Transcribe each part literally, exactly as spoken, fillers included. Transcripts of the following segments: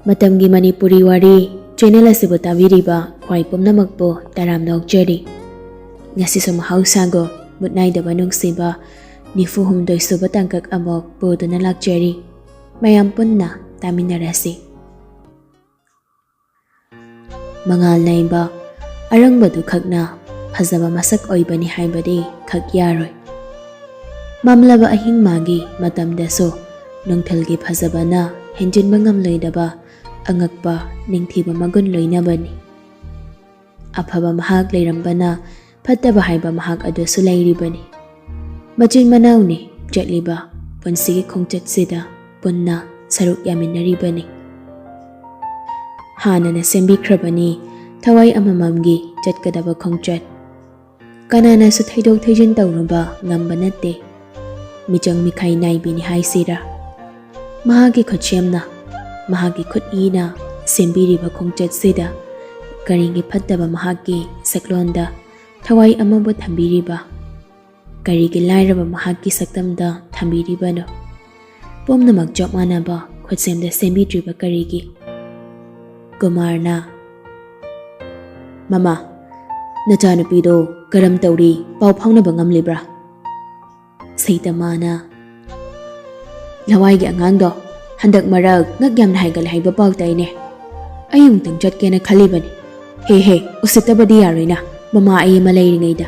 ꯃꯇꯝꯒꯤ ꯃꯅꯤꯄꯨꯔꯤ ꯋꯥꯔꯤ ꯆꯦꯅꯦꯜ ꯑꯁꯤꯕꯨ ꯇꯥꯕꯤꯔꯤꯕ ꯈ꯭ꯋꯥꯏ ꯄꯨꯝꯅꯃꯛꯄꯨ ꯇꯔꯥꯝꯅ ꯑꯣꯛꯆꯔꯤ꯫ ꯉꯁꯤꯁꯨ ꯃꯍꯧꯁꯥꯒꯨꯝ ꯃꯨꯠ ꯅꯥꯏꯗꯕ ꯅꯨꯡꯁꯤꯕ ꯅꯤꯐꯨ ꯍꯨꯝꯗꯣꯏ ꯁꯨꯕ ꯇꯥꯡꯀꯛ ꯑꯃꯨꯛ ꯄꯨꯗꯨꯅ ꯂꯥꯛꯆꯔꯤ꯫ ꯃꯌꯥꯝ ꯄꯨꯟꯅ ꯇꯥꯃꯤꯟꯅꯔꯁꯤ꯫ ꯃꯉꯥꯜ ꯅꯩꯕ ꯑꯔꯪꯕꯗꯨ ꯈꯛꯅ ꯐꯖꯕ ꯃꯁꯛ ꯑꯣꯏꯕꯅꯤ ꯍꯥꯏꯕꯗꯤ ꯈꯛ ꯌꯥꯔꯣꯏ꯫ ꯃꯝꯂꯕ ꯑꯍꯤꯡ ꯃꯥꯒꯤ ꯃꯇꯝꯗꯁꯨ ꯅꯨꯡꯊꯤꯜꯒꯤ ꯐꯖꯕꯅ ꯍꯦꯟꯖꯤꯟꯕ ꯉꯝꯂꯣꯏꯗꯕ ꯑꯉꯛꯄ ꯅꯤꯡꯊꯤꯕ ꯃꯒꯨꯟ ꯂꯣꯏꯅꯕꯅꯤ꯫ ꯑꯐꯕ ꯃꯍꯥꯛ ꯂꯩꯔꯝꯕꯅ ꯐꯠꯇꯕ ꯍꯥꯏꯕ ꯃꯍꯥꯛ ꯑꯗꯨꯁꯨ ꯂꯩꯔꯤꯕꯅꯤ꯫ ꯃꯆꯤꯟ ꯃꯅꯥꯎꯅꯤ ꯆꯠꯂꯤꯕ ꯄꯨꯟꯁꯤꯒꯤ ꯈꯣꯡꯆꯠꯁꯤꯗ ꯄꯨꯟꯅ ꯁꯔꯨꯛ ꯌꯥꯃꯤꯟꯅꯔꯤꯕꯅꯤ꯫ ꯍꯥꯟꯅꯅ ꯁꯦꯝꯕꯤꯈ꯭ꯔꯕꯅꯤ ꯊꯋꯥꯏ ꯑꯃꯃꯝꯒꯤ ꯆꯠꯀꯗꯕ ꯈꯣꯡꯆꯠ꯫ ꯀꯅꯥꯅꯁꯨ ꯊꯩꯗꯣꯛ ꯊꯩꯖꯤꯟ ꯇꯧꯔꯨꯕ ꯉꯝꯕ ꯅꯠꯇꯦ꯫ ꯃꯤꯆꯪ ꯃꯤꯈꯥꯏ ꯅꯥꯏꯕꯤꯅꯤ ꯍꯥꯏꯁꯤꯔꯥ? ꯃꯍꯥꯛꯀꯤ ꯈꯨꯠꯁꯦꯝꯅ, ꯃꯍꯥꯛꯀꯤ ꯈꯨꯠꯏꯅ ꯁꯦꯝꯕꯤꯔꯤꯕ ꯈꯣꯡꯆꯠꯁꯤꯗ ꯀꯔꯤꯒꯤ ꯐꯠꯇꯕ ꯃꯍꯥꯛꯀꯤ ꯁꯛꯂꯣꯟꯗ ꯊꯋꯥꯏ ꯑꯃꯕꯨ ꯊꯝꯕꯤꯔꯤꯕ? ꯀꯔꯤꯒꯤ ꯂꯥꯏꯔꯕ ꯃꯍꯥꯛꯀꯤ ꯁꯛꯇꯝꯗ ꯊꯝꯕꯤꯔꯤꯕꯅꯣ? ꯄꯨꯝꯅꯃꯛ ꯆꯞ ꯃꯥꯟꯅꯕ ꯈꯨꯠꯁꯦꯝꯗ ꯁꯦꯝꯕꯤꯗ꯭ꯔꯤꯕ ꯀꯔꯤꯒꯤ? ꯀꯨꯃꯥꯔꯅ, "ꯃꯃꯥ, ꯅꯆꯥꯅꯨꯄꯤꯗꯣ ꯀꯔꯝ ꯇꯧꯔꯤ? ꯄꯥꯎ ꯐꯥꯎꯅꯕ ꯉꯝꯂꯤꯕ꯭ꯔꯥ?" ꯁꯩꯇꯃꯥꯅ, "ꯂꯋꯥꯏꯒꯤ ꯑꯉꯥꯡꯗꯣ ꯍꯟꯗꯛ ꯃꯔꯛ ꯉꯛ ꯌꯥꯝꯅ ꯍꯥꯏꯒꯠꯂꯦ ꯍꯥꯏꯕ ꯄꯥꯎ ꯇꯥꯏꯅꯦ꯫ ꯑꯩ ꯑꯃꯨꯛꯇꯪ ꯆꯠꯀꯦꯅ ꯈꯜꯂꯤꯕꯅꯤ꯫ ꯍꯦ ꯍꯦ, ꯎꯁꯤꯠꯇꯕꯗꯤ ꯌꯥꯔꯣꯏꯅ, ꯃꯃꯥ ꯑꯩ ꯑꯃ ꯂꯩꯔꯤꯉꯩꯗ꯫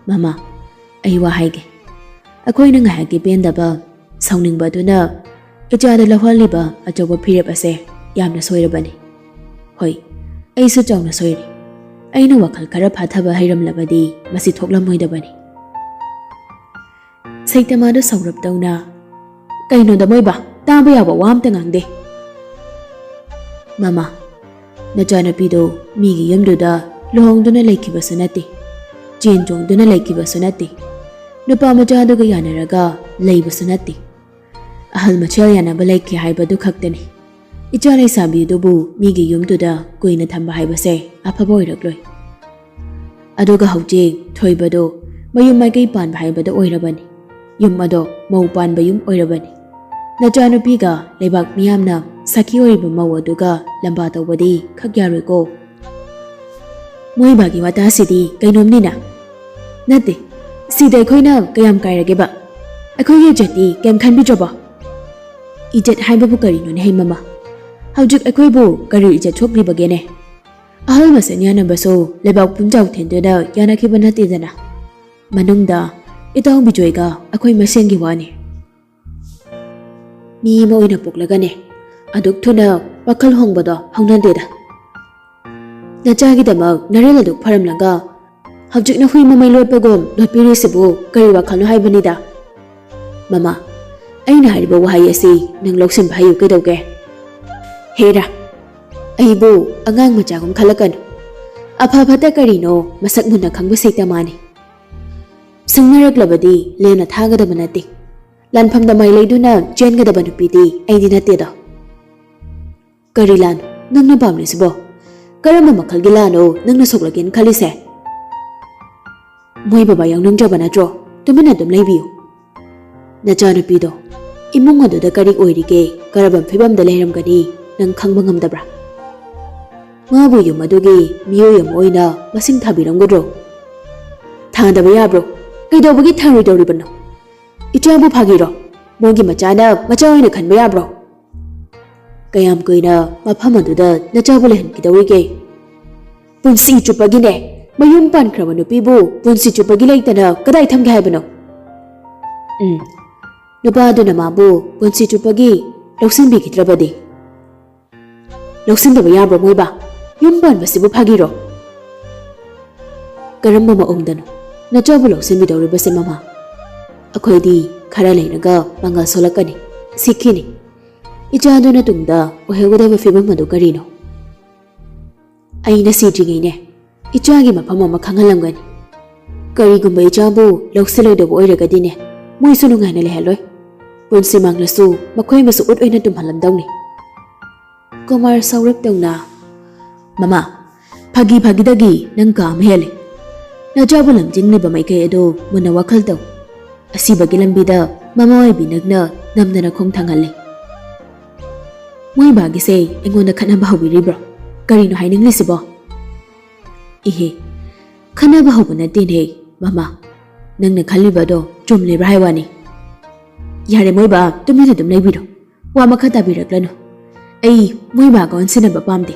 ꯃꯃꯥ, ꯑꯩ ꯋꯥ ꯍꯥꯏꯒꯦ꯫ ꯑꯩꯈꯣꯏꯅ ꯉꯥꯏꯍꯥꯛꯀꯤ ꯄꯦꯟꯗꯕ, ꯁꯥꯎꯅꯤꯡꯕ ꯑꯗꯨꯅ ꯏꯆꯥꯗ ꯂꯧꯍꯜꯂꯤꯕ ꯑꯆꯧꯕ ꯐꯤꯔꯦꯞ ꯑꯁꯦ ꯌꯥꯝꯅ ꯁꯣꯏꯔꯕꯅꯤ꯫ ꯍꯣꯏ, ꯑꯩꯁꯨ ꯆꯥꯎꯅ ꯁꯣꯏꯔꯦ꯫ ꯑꯩꯅ ꯋꯥꯈꯜ ꯈꯔ ꯐꯥꯊꯕ ꯍꯩꯔꯝꯂꯕꯗꯤ ꯃꯁꯤ ꯊꯣꯛꯂꯝꯃꯣꯏꯗꯕꯅꯤ꯫" ꯁꯩꯇꯃꯥꯗꯨ ꯁꯧꯔꯞ ꯇꯧꯅ, "ꯀꯩꯅꯣꯗ ꯃꯣꯏꯕ, ꯇꯥꯕ ꯌꯥꯕ ꯋꯥ ꯑꯝꯇ ꯉꯥꯡꯗꯦ꯫" "ꯃꯃꯥ, ꯅꯆꯥꯅꯨꯄꯤꯗꯣ ꯃꯤꯒꯤ ꯌꯨꯝꯗꯨꯗ ꯂꯨꯍꯣꯡꯗꯨꯅ ꯂꯩꯈꯤꯕꯁꯨ ꯅꯠꯇꯦ, ꯆꯦꯟ ꯆꯣꯡꯗꯨꯅ ꯂꯩꯈꯤꯕꯁꯨ ꯅꯠꯇꯦ, ꯅꯨꯄꯥ ꯃꯆꯥꯗꯨꯒ ꯌꯥꯅꯔꯒ ꯂꯩꯕꯁꯨ ꯅꯠꯇꯦ꯫ ꯑꯍꯜ ꯃꯁꯦꯜ ꯌꯥꯅꯕ ꯂꯩꯈꯤ ꯍꯥꯏꯕꯗꯨ ꯈꯛꯇꯅꯤ꯫ ꯏꯆꯥ ꯂꯩꯁꯥꯕꯤꯗꯨꯕꯨ ꯃꯤꯒꯤ ꯌꯨꯝꯗꯨꯗ ꯀꯨꯏꯅ ꯊꯝꯕ ꯍꯥꯏꯕꯁꯦ ꯑꯐꯕ ꯑꯣꯏꯔꯛꯂꯣꯏ꯫ ꯑꯗꯨꯒ ꯍꯧꯖꯤꯛ ꯊꯣꯏꯕꯗꯣ ꯃꯌꯨꯝ ꯃꯥꯏꯀꯩ ꯄꯥꯟꯕ ꯍꯥꯏꯕꯗꯣ ꯑꯣꯏꯔꯕꯅꯤ꯫ ꯌꯨꯝ ꯑꯗꯣ ꯃꯧ ꯄꯥꯟꯕ ꯌꯨꯝ ꯑꯣꯏꯔꯕꯅꯤ꯫ ꯅꯆꯥꯅꯨꯄꯤꯒ ꯂꯩꯕꯥꯛ ꯃꯤꯌꯥꯝꯅ ꯁꯥꯈꯤ ꯑꯣꯏꯔꯤꯕ ꯃꯧ ꯑꯗꯨꯒ ꯂꯝꯕꯥ ꯇꯧꯕꯗꯤ ꯈꯛ ꯌꯥꯔꯣꯏꯀꯣ꯫ ꯃꯣꯏꯕꯥꯒꯤ ꯋꯥꯇꯥꯁꯤꯗꯤ ꯀꯩꯅꯣꯝꯅꯤꯅ꯫ ꯅꯠꯇꯦ, ꯁꯤꯗ ꯑꯩꯈꯣꯏꯅ ꯀꯌꯥꯝ ꯀꯥꯏꯔꯒꯦꯕ? ꯑꯩꯈꯣꯏꯒꯤ ꯏꯖꯠꯇꯤ ꯀꯩꯝ ꯈꯟꯕꯤꯗ꯭ꯔꯕꯣ? ꯏꯖꯠ ꯍꯥꯏꯕꯕꯨ ꯀꯔꯤꯅꯣꯅꯦ ꯍꯩ ꯃꯃꯥ? ꯍꯧꯖꯤꯛ ꯑꯩꯈꯣꯏꯕꯨ ꯀꯔꯤ ꯏꯖꯠ ꯁꯣꯛꯂꯤꯕꯒꯦꯅꯦ? ꯑꯍꯜ ꯃꯁꯦꯟ ꯌꯥꯅꯕꯁꯨ ꯂꯩꯕꯥꯛ ꯄꯨꯝꯖꯥꯎ ꯊꯦꯟꯗꯨꯅ ꯌꯥꯅꯈꯤꯕ ꯅꯠꯇꯦꯗꯅ꯫ ꯃꯅꯨꯡꯗ ꯏꯇꯥꯎ ꯕꯤꯖꯣꯏꯒ ꯑꯩꯈꯣꯏ ꯃꯁꯦꯟꯒꯤ ꯋꯥꯅꯤ꯫ ꯃꯤ ꯑꯃ ꯑꯣꯏꯅ ꯄꯣꯛꯂꯒꯅꯦ, ꯑꯗꯨꯛ ꯊꯨꯅ ꯋꯥꯈꯜ ꯍꯣꯡꯕꯗꯣ ꯍꯧꯅꯗꯦꯗ꯫ ꯅꯆꯥꯒꯤꯗꯃꯛ ꯅꯔꯦꯜ ꯑꯗꯨꯛ ꯐꯔꯝꯂꯒ ꯍꯧꯖꯤꯛꯅ ꯍꯨꯏ ꯃꯃꯩ ꯂꯣꯠꯄꯒꯨꯝ ꯂꯣꯠꯄꯤꯔꯤꯁꯤꯕꯨ ꯀꯔꯤ ꯋꯥꯈꯜꯅꯣ ꯍꯥꯏꯕꯅꯤꯗ? ꯃꯃꯥ, ꯑꯩꯅ ꯍꯥꯏꯔꯤꯕ ꯋꯥꯍꯩ ꯑꯁꯤ ꯅꯪ ꯂꯧꯁꯤꯟꯕ ꯍꯩꯌꯨ ꯀꯩꯗꯧꯒꯦ? ꯍꯦꯔꯥ, ꯑꯩꯕꯨ ꯑꯉꯥꯡ ꯃꯆꯥꯒꯨꯝ ꯈꯜꯂꯛꯀꯅꯨ꯫ ꯑꯐ ꯐꯠꯇ ꯀꯔꯤꯅꯣ ꯃꯁꯛ ꯃꯨꯟꯅ ꯈꯪꯕ ꯁꯩꯇ ꯃꯥꯅꯤ꯫ ꯁꯤꯡꯅꯔꯛꯂꯕꯗꯤ ꯂꯦꯟꯅ ꯊꯥꯒꯗꯕ ꯅꯠꯇꯦ꯫ ꯂꯥꯟꯐꯝꯗ ꯃꯥꯏ ꯂꯩꯗꯨꯅ ꯆꯦꯟꯒꯗꯕ ꯅꯨꯄꯤꯗꯤ ꯑꯩꯗꯤ ꯅꯠꯇꯦꯗꯣ꯫ ꯀꯔꯤ ꯂꯥꯟ? ꯅꯪꯅ ꯄꯥꯝꯂꯤꯁꯤꯕꯣ? ꯀꯔꯝꯕ ꯃꯈꯜꯒꯤ ꯂꯥꯟꯅꯣ ꯅꯪꯅ ꯁꯣꯛꯂꯒꯦꯅ ꯈꯜꯂꯤꯁꯦ? ꯃꯣꯏ ꯕꯕꯥ ꯌꯥꯎꯅꯤꯡꯗ꯭ꯔꯕ ꯅꯠꯇ꯭ꯔꯣ? ꯇꯨꯃꯤꯟꯅ ꯑꯗꯨꯝ ꯂꯩꯕꯤꯌꯨ꯫ ꯅꯆꯥꯅꯨꯄꯤꯗꯣ ꯏꯃꯨꯡ ꯑꯗꯨꯗ ꯀꯔꯤ ꯑꯣꯏꯔꯤꯒꯦ, ꯀꯔꯝꯕ ꯐꯤꯕꯝꯗ ꯂꯩꯔꯝꯒꯅꯤ, ꯅꯪ ꯈꯪꯕ ꯉꯝꯗꯕ꯭ꯔꯥ? ꯃꯥꯕꯨ ꯌꯨꯝ ꯑꯗꯨꯒꯤ ꯃꯤꯑꯣꯏ ꯑꯃ ꯑꯣꯏꯅ ꯃꯁꯤꯡ ꯊꯥꯕꯤꯔꯝꯒꯗ꯭ꯔꯣ? ꯊꯥꯗꯕ ꯌꯥꯕ꯭ꯔꯣ? ꯀꯩꯗꯧꯕꯒꯤ ꯊꯥꯔꯣꯏꯗꯧꯔꯤꯕꯅꯣ? ꯏꯆꯥꯕꯨ ꯐꯥꯒꯤꯔꯣ? ꯃꯣꯏꯒꯤ ꯃꯆꯥꯅ ꯃꯆꯥ ꯑꯣꯏꯅ ꯈꯟꯕ ꯌꯥꯕ꯭ꯔꯣ? ꯀꯌꯥꯝ ꯀꯨꯏꯅ ꯃꯐꯝ ꯑꯗꯨꯗ ꯅꯆꯥꯕꯨ ꯂꯩꯍꯟꯈꯤꯗꯧꯔꯤꯒꯦ? ꯄꯨꯟꯁꯤ ꯆꯨꯞꯄꯒꯤꯅꯦ꯫ ꯃꯌꯨꯝ ꯄꯥꯟꯈ꯭ꯔꯕ ꯅꯨꯄꯤꯕꯨ ꯄꯨꯟꯁꯤ ꯆꯨꯞꯄꯒꯤ ꯂꯩꯇꯅ ꯀꯗꯥꯏ ꯊꯝꯒꯦ ꯍꯥꯏꯕꯅꯣ? ꯎꯝ, ꯅꯨꯄꯥꯗꯨꯅ ꯃꯥꯕꯨ ꯄꯨꯟꯁꯤ ꯆꯨꯞꯄꯒꯤ ꯂꯧꯁꯤꯟꯕꯤꯈꯤꯗ꯭ꯔꯕꯗꯤ? ꯂꯧꯁꯤꯟꯗꯕ ꯌꯥꯕ꯭ꯔꯣ ꯃꯣꯏꯕꯥ? ꯌꯨꯝ ꯄꯥꯟꯕꯁꯤꯕꯨ ꯐꯥꯒꯤꯔꯣ? ꯀꯔꯝꯕ ꯃꯑꯣꯡꯗꯅꯣ ꯅꯆꯥꯕꯨ ꯂꯧꯁꯤꯟꯕꯤꯗꯧꯔꯤꯕꯁꯦ ꯃꯃꯥ? ꯑꯩꯈꯣꯏꯗꯤ ꯈꯔ ꯂꯩꯔꯒ ꯃꯉꯥ ꯁꯣꯜꯂꯛꯀꯅꯤ, ꯁꯤꯈꯤꯅꯤ꯫ ꯏꯆꯥꯗꯨꯅ ꯇꯨꯡꯗ ꯑꯣꯏꯍꯧꯒꯗꯕ ꯐꯤꯕꯝ ꯑꯗꯨ ꯀꯔꯤꯅꯣ? ꯑꯩꯅ ꯁꯤꯗ꯭ꯔꯤꯉꯩꯅꯦ, ꯏꯆꯥꯒꯤ ꯃꯐꯝ ꯑꯃ ꯈꯪꯍꯜꯂꯝꯒꯅꯤ꯫ ꯀꯔꯤꯒꯨꯝꯕ ꯏꯆꯥꯕꯨ ꯂꯧꯁꯤꯜꯂꯣꯏꯗꯕ ꯑꯣꯏꯔꯒꯗꯤꯅꯦ, ꯃꯣꯏꯁꯨ ꯅꯨꯡꯉꯥꯏꯅ ꯂꯩꯍꯜꯂꯣꯏ꯫ ꯄꯨꯟꯁꯤ ꯃꯥꯡꯂꯁꯨ ꯃꯈꯣꯏ ꯑꯃꯁꯨ ꯎꯠ ꯑꯣꯏꯅ ꯇꯨꯝꯍꯜꯂꯝꯗꯧꯅꯤ꯫ ꯀꯨꯃꯥꯔ ꯁꯥꯎꯔꯞ ꯇꯧꯅ, "ꯃꯃꯥ, ꯐꯥꯒꯤ ꯐꯥꯒꯤꯗꯒꯤ ꯅꯪ ꯀꯥ ꯑꯃ ꯍꯦꯜꯂꯦ꯫ ꯅꯆꯥꯕꯨ ꯂꯝꯖꯤꯡꯂꯤꯕ ꯃꯥꯏꯀꯩ ꯑꯗꯨ ꯃꯨꯟꯅ ꯋꯥꯈꯜ ꯇꯧ꯫ ꯑꯁꯤꯕꯒꯤ ꯂꯝꯕꯤꯗ ꯃꯃꯥ ꯑꯣꯏꯕꯤ ꯅꯪꯅ ꯅꯝꯗꯅ ꯈꯣꯡ ꯊꯥꯡꯍꯜꯂꯦ꯫ ꯃꯣꯏ ꯕꯥꯒꯤꯁꯦ ꯑꯩꯉꯣꯟꯗ ꯈꯠꯅꯕ ꯍꯧꯕꯤꯔꯤꯕ꯭ꯔꯣ? ꯀꯔꯤꯅꯣ ꯍꯥꯏꯅꯤꯡꯂꯤꯁꯤꯕꯣ? ꯏꯍꯦ, ꯈꯠꯅꯕ ꯍꯧꯕ ꯅꯠꯇꯦꯅꯦ, ꯃꯃꯥ꯫ ꯅꯪꯅ ꯈꯜꯂꯤꯕꯗꯣ ꯆꯨꯝꯂꯤꯕ꯭ꯔꯥ ꯍꯥꯏ ꯋꯥꯅꯤ꯫ ꯌꯥꯔꯦ ꯃꯣꯏ ꯕꯥ, ꯇꯨꯃꯤꯟꯅ ꯑꯗꯨꯝ ꯂꯩꯕꯤꯔꯣ꯫ ꯋꯥ ꯃꯈꯥ ꯇꯥꯕꯤꯔꯛꯂꯅꯨ꯫ ꯑꯩ ꯃꯣꯏ ꯕꯥꯒ ꯑꯣꯟꯁꯤꯟꯅꯕ ꯄꯥꯝꯗꯦ꯫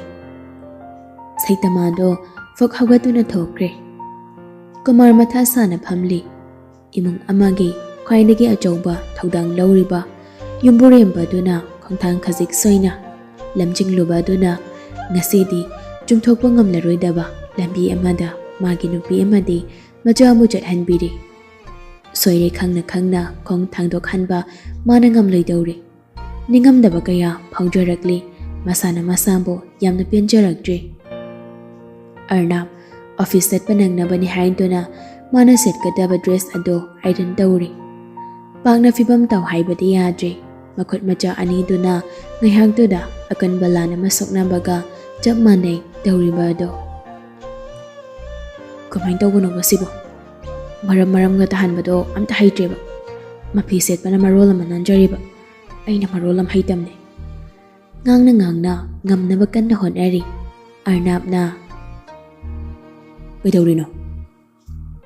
ꯁꯩꯇꯃꯥꯗꯣ ꯐꯛ ꯍꯧꯒꯠꯇꯨꯅ ꯊꯣꯛꯈ꯭ꯔꯦ꯫ ꯀꯨꯃꯥꯔ ꯃꯊꯥ ꯁꯥꯅ ꯐꯝꯂꯤ꯫ ꯏꯃꯨꯡ ꯑꯃꯒꯤ ꯈ꯭ꯋꯥꯏꯗꯒꯤ ꯑꯆꯧꯕ ꯊꯧꯗꯥꯡ ꯂꯧꯔꯤꯕ ꯌꯨꯝꯕꯨꯔꯦꯝꯕꯗꯨꯅ ꯈꯣꯡꯊꯥꯡ ꯈꯖꯤꯛ ꯁꯣꯏꯅ ꯂꯝꯖꯤꯡꯂꯨꯕ ꯑꯗꯨꯅ ꯉꯁꯤꯗꯤ ꯆꯨꯝꯊꯣꯛꯄ ꯉꯝꯂꯔꯣꯏꯗꯕ ꯂꯝꯕꯤ ꯑꯃꯗ ꯃꯥꯒꯤ ꯅꯨꯄꯤ ꯑꯃꯗꯤ ꯃꯆꯥꯕꯨ ꯆꯠꯍꯟꯕꯤꯔꯦ꯫ ꯁꯣꯏꯔꯦ ꯈꯪꯅ ꯈꯪꯅ ꯈꯣꯡ ꯊꯥꯡꯗꯣꯛꯍꯟꯕ ꯃꯥꯅ ꯉꯝꯂꯣꯏꯗꯧꯔꯦ꯫ ꯅꯤꯡꯉꯝꯗꯕ ꯀꯌꯥ ꯐꯥꯎꯖꯔꯛꯂꯤ꯫ ꯃꯁꯥꯅ ꯃꯁꯥꯕꯨ ꯌꯥꯝꯅ ꯄꯦꯟꯖꯔꯛꯇ꯭ꯔꯦ꯫ ꯑꯔꯅꯥꯕ ꯑꯣꯐꯤꯁ ꯆꯠꯄ ꯅꯪꯅꯕꯅꯤ ꯍꯥꯏꯗꯨꯅ ꯃꯥꯅ ꯁꯦꯠꯀꯗꯕ ꯗ꯭ꯔꯦꯁ ꯑꯗꯨ ꯑꯥꯏꯔꯟ ꯇꯧꯔꯤ꯫ ꯄꯥꯛꯅ ꯐꯤꯕꯝ ꯇꯧ ꯍꯥꯏꯕꯗꯤ ꯌꯥꯗ꯭ꯔꯦ꯫ ꯃꯈꯨꯠ ꯃꯆꯥ ꯑꯅꯤꯗꯨꯅ ꯉꯥꯏꯍꯥꯛꯇꯨꯗ ꯑꯀꯟꯕ ꯂꯥꯟ ꯑꯃ ꯁꯣꯛꯅꯕꯒ ꯆꯞ ꯃꯥꯟꯅꯩ ꯇꯧꯔꯤꯕ ꯑꯗꯣ꯫ ꯀꯃꯥꯏꯅ ꯇꯧꯕꯅꯣꯕ ꯁꯤꯕꯣ? ꯃꯔꯝ ꯃꯔꯝꯒ ꯇꯥꯍꯟꯕꯗꯣ ꯑꯝꯇ ꯍꯩꯇ꯭ꯔꯦꯕ꯫ ꯃꯐꯤ ꯁꯦꯠꯄꯅ ꯃꯔꯣꯜ ꯑꯃ ꯅꯥꯟꯖꯔꯤꯕ, ꯑꯩꯅ ꯃꯔꯣꯜ ꯑꯃ ꯍꯩꯇꯝꯅꯦ꯫ ꯉꯥꯡꯅ ꯉꯥꯡꯅ ꯉꯝꯅꯕ ꯀꯟꯅ ꯍꯣꯠꯅꯔꯤ꯫ ꯑꯔꯅꯥꯕꯅ, "ꯀꯩꯗꯧꯔꯤꯅꯣ?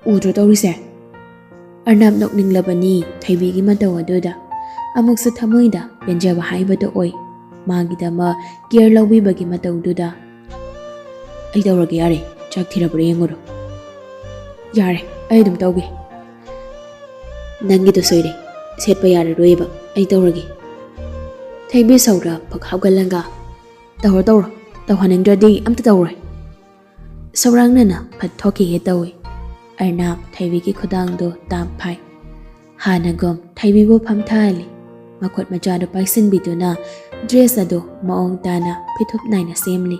ꯎꯗ꯭ꯔꯣ ꯇꯧꯔꯤꯁꯦ?" ꯑꯔꯅꯥꯕ ꯅꯣꯛꯅꯤꯡꯂꯕꯅꯤ ꯊꯣꯏꯕꯤꯒꯤ ꯃꯇꯧ ꯑꯗꯨꯗ꯫ ꯑꯃꯨꯛꯁꯨ ꯊꯃꯣꯏꯗ ꯄꯦꯟꯖꯕ ꯍꯥꯏꯕꯗꯨ ꯑꯣꯏ꯫ ꯃꯥꯒꯤꯗꯃꯛ ꯀꯤꯌꯔ ꯂꯧꯕꯤꯕꯒꯤ ꯃꯇꯧꯗꯨꯗ꯫ "ꯑꯩ ꯇꯧꯔꯒꯦ, ꯌꯥꯔꯦ꯫ ꯆꯥꯛ ꯊꯤꯔꯕ꯭ꯔꯥ ꯌꯦꯡꯉꯨꯔꯣ꯫ ꯌꯥꯔꯦ, ꯑꯩ ꯑꯗꯨꯝ ꯇꯧꯒꯦ꯫ ꯅꯪꯒꯤꯗꯣ ꯁꯣꯏꯔꯦ꯫ ꯁꯦꯠꯄ ꯌꯥꯔꯔꯣꯏꯕ꯫ ꯑꯩ ꯇꯧꯔꯒꯦ꯫" ꯊꯣꯏꯕꯤ ꯁꯧꯔ ꯐꯛ ꯍꯧꯒꯠꯂꯒ, "ꯇꯧꯔꯣ, ꯇꯧꯔꯣ꯫ ꯇꯧꯍꯟꯅꯤꯡꯗ꯭ꯔꯗꯤ ꯑꯝꯇ ꯇꯧꯔꯣꯏ꯫" ꯁꯧꯔꯥꯡꯅꯅ ꯐꯠ ꯊꯣꯛꯈꯤꯒꯦ ꯇꯧꯏ꯫ ꯑꯔꯅꯥꯕ ꯊꯣꯏꯕꯤꯒꯤ ꯈꯨꯗꯥꯡꯗꯣ ꯇꯥꯞ ꯐꯥꯏ꯫ ꯍꯥꯟꯅꯒꯨꯝ ꯊꯣꯏꯕꯤꯕꯨ ꯐꯝꯊꯍꯜꯂꯤ꯫ ꯃꯈꯨꯠ ꯃꯆꯥꯗꯨ ꯄꯥꯏꯁꯤꯟꯕꯤꯗꯨꯅ ꯗ꯭ꯔꯦꯁ ꯑꯗꯨ ꯃꯑꯣꯡ ꯇꯥꯅ ꯐꯤꯊꯨꯞ ꯅꯥꯏꯅ ꯁꯦꯝꯂꯤ꯫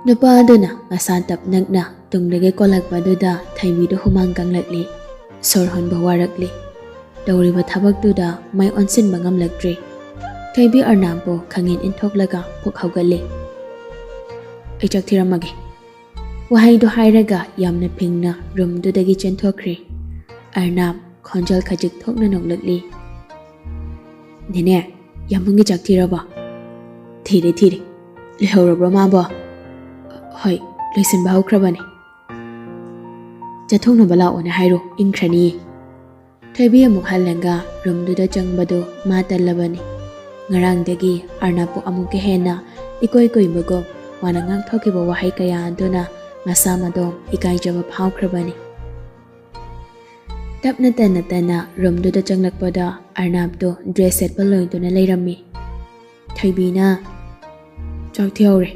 ꯅꯨꯄꯥ ꯑꯗꯨꯅ ꯃꯁꯥ ꯇꯞ ꯅꯛꯅ ꯇꯨꯡꯗꯒꯤ ꯀꯣꯜꯂꯛꯄꯗꯨꯗ ꯊꯣꯏꯕꯤꯗꯨ ꯍꯨꯃꯥꯡ ꯀꯪꯂꯛꯂꯤ꯫ ꯁꯣꯔ ꯍꯣꯟꯕ ꯋꯥꯔꯛꯂꯤ꯫ ꯇꯧꯔꯤꯕ ꯊꯕꯛꯇꯨꯗ ꯃꯥꯏ ꯑꯣꯟꯁꯤꯟꯕ ꯉꯝꯂꯛꯇ꯭ꯔꯦ꯫ ꯊꯣꯏꯕꯤ ꯑꯔꯅꯥꯕꯄꯨ ꯈꯪꯌꯦꯟ ꯏꯟꯊꯣꯛꯂꯒ ꯐꯨꯛ ꯍꯧꯒꯠꯂꯦ꯫ "ꯑꯩ ꯆꯥꯛ ꯊꯤꯔꯝꯃꯒꯦ꯫" ꯋꯥꯍꯩꯗꯨ ꯍꯥꯏꯔꯒ ꯌꯥꯝꯅ ꯐꯤꯡꯅ ꯔꯨꯝꯗꯨꯗꯒꯤ ꯆꯦꯟꯊꯣꯛꯈ꯭ꯔꯦ꯫ ꯑꯔꯅꯥꯕ ꯈꯣꯟꯖꯦꯜ ꯈꯖꯤꯛ ꯊꯣꯛꯅ ꯅꯣꯛꯂꯛꯂꯤ꯫ "ꯅꯦꯅꯦ, ꯌꯥꯝꯕꯨꯡꯒꯤ ꯆꯥꯛ ꯊꯤꯔꯕꯣ?" "ꯊꯤꯔꯦ, ꯊꯤꯔꯦ꯫ ꯂꯣꯏꯍꯧꯔꯕ꯭ꯔꯣ ꯃꯥꯕꯣ?" "ꯍꯣꯏ, ꯂꯣꯏꯁꯤꯟꯕ ꯍꯧꯈ꯭ꯔꯕꯅꯦ꯫ ꯆꯠꯊꯣꯛꯅꯕ ꯂꯥꯛꯑꯣꯅ ꯍꯥꯏꯔꯣ, ꯏꯪꯈ꯭ꯔꯅꯤꯌꯦ꯫" ꯊꯣꯏꯕꯤ ꯑꯃꯨꯛ ꯍꯜꯂꯒ ꯔꯨꯝꯗꯨꯗ ꯆꯪꯕꯗꯨ ꯃꯥ ꯇꯜꯂꯕꯅꯤ꯫ ꯉꯔꯥꯡꯗꯒꯤ ꯑꯔꯅꯥꯞꯄꯨ ꯑꯃꯨꯛꯀ ꯍꯦꯟꯅ ꯏꯀꯣꯏ ꯀꯣꯏꯕꯒꯨꯝ ꯃꯥꯅ ꯉꯥꯡꯊꯣꯛꯈꯤꯕ ꯋꯥꯍꯩ ꯀꯌꯥ ꯑꯗꯨꯅ ꯃꯁꯥ ꯃꯗꯣꯝ ꯏꯀꯥꯏꯖꯕ ꯐꯥꯎꯈ꯭ꯔꯕꯅꯤ꯫ ꯇꯞꯅ ꯇꯅ ꯇꯅ ꯔꯨꯝꯗꯨꯗ ꯆꯪꯂꯛꯄꯗ ꯑꯔꯅꯥꯞꯇꯨ ꯗ꯭ꯔꯦꯁ ꯁꯦꯠꯄ ꯂꯣꯏꯗꯨꯅ ꯂꯩꯔꯝꯃꯤ꯫ ꯊꯣꯏꯕꯤꯅ, "ꯆꯥꯛ ꯊꯤꯍꯧꯔꯦ꯫"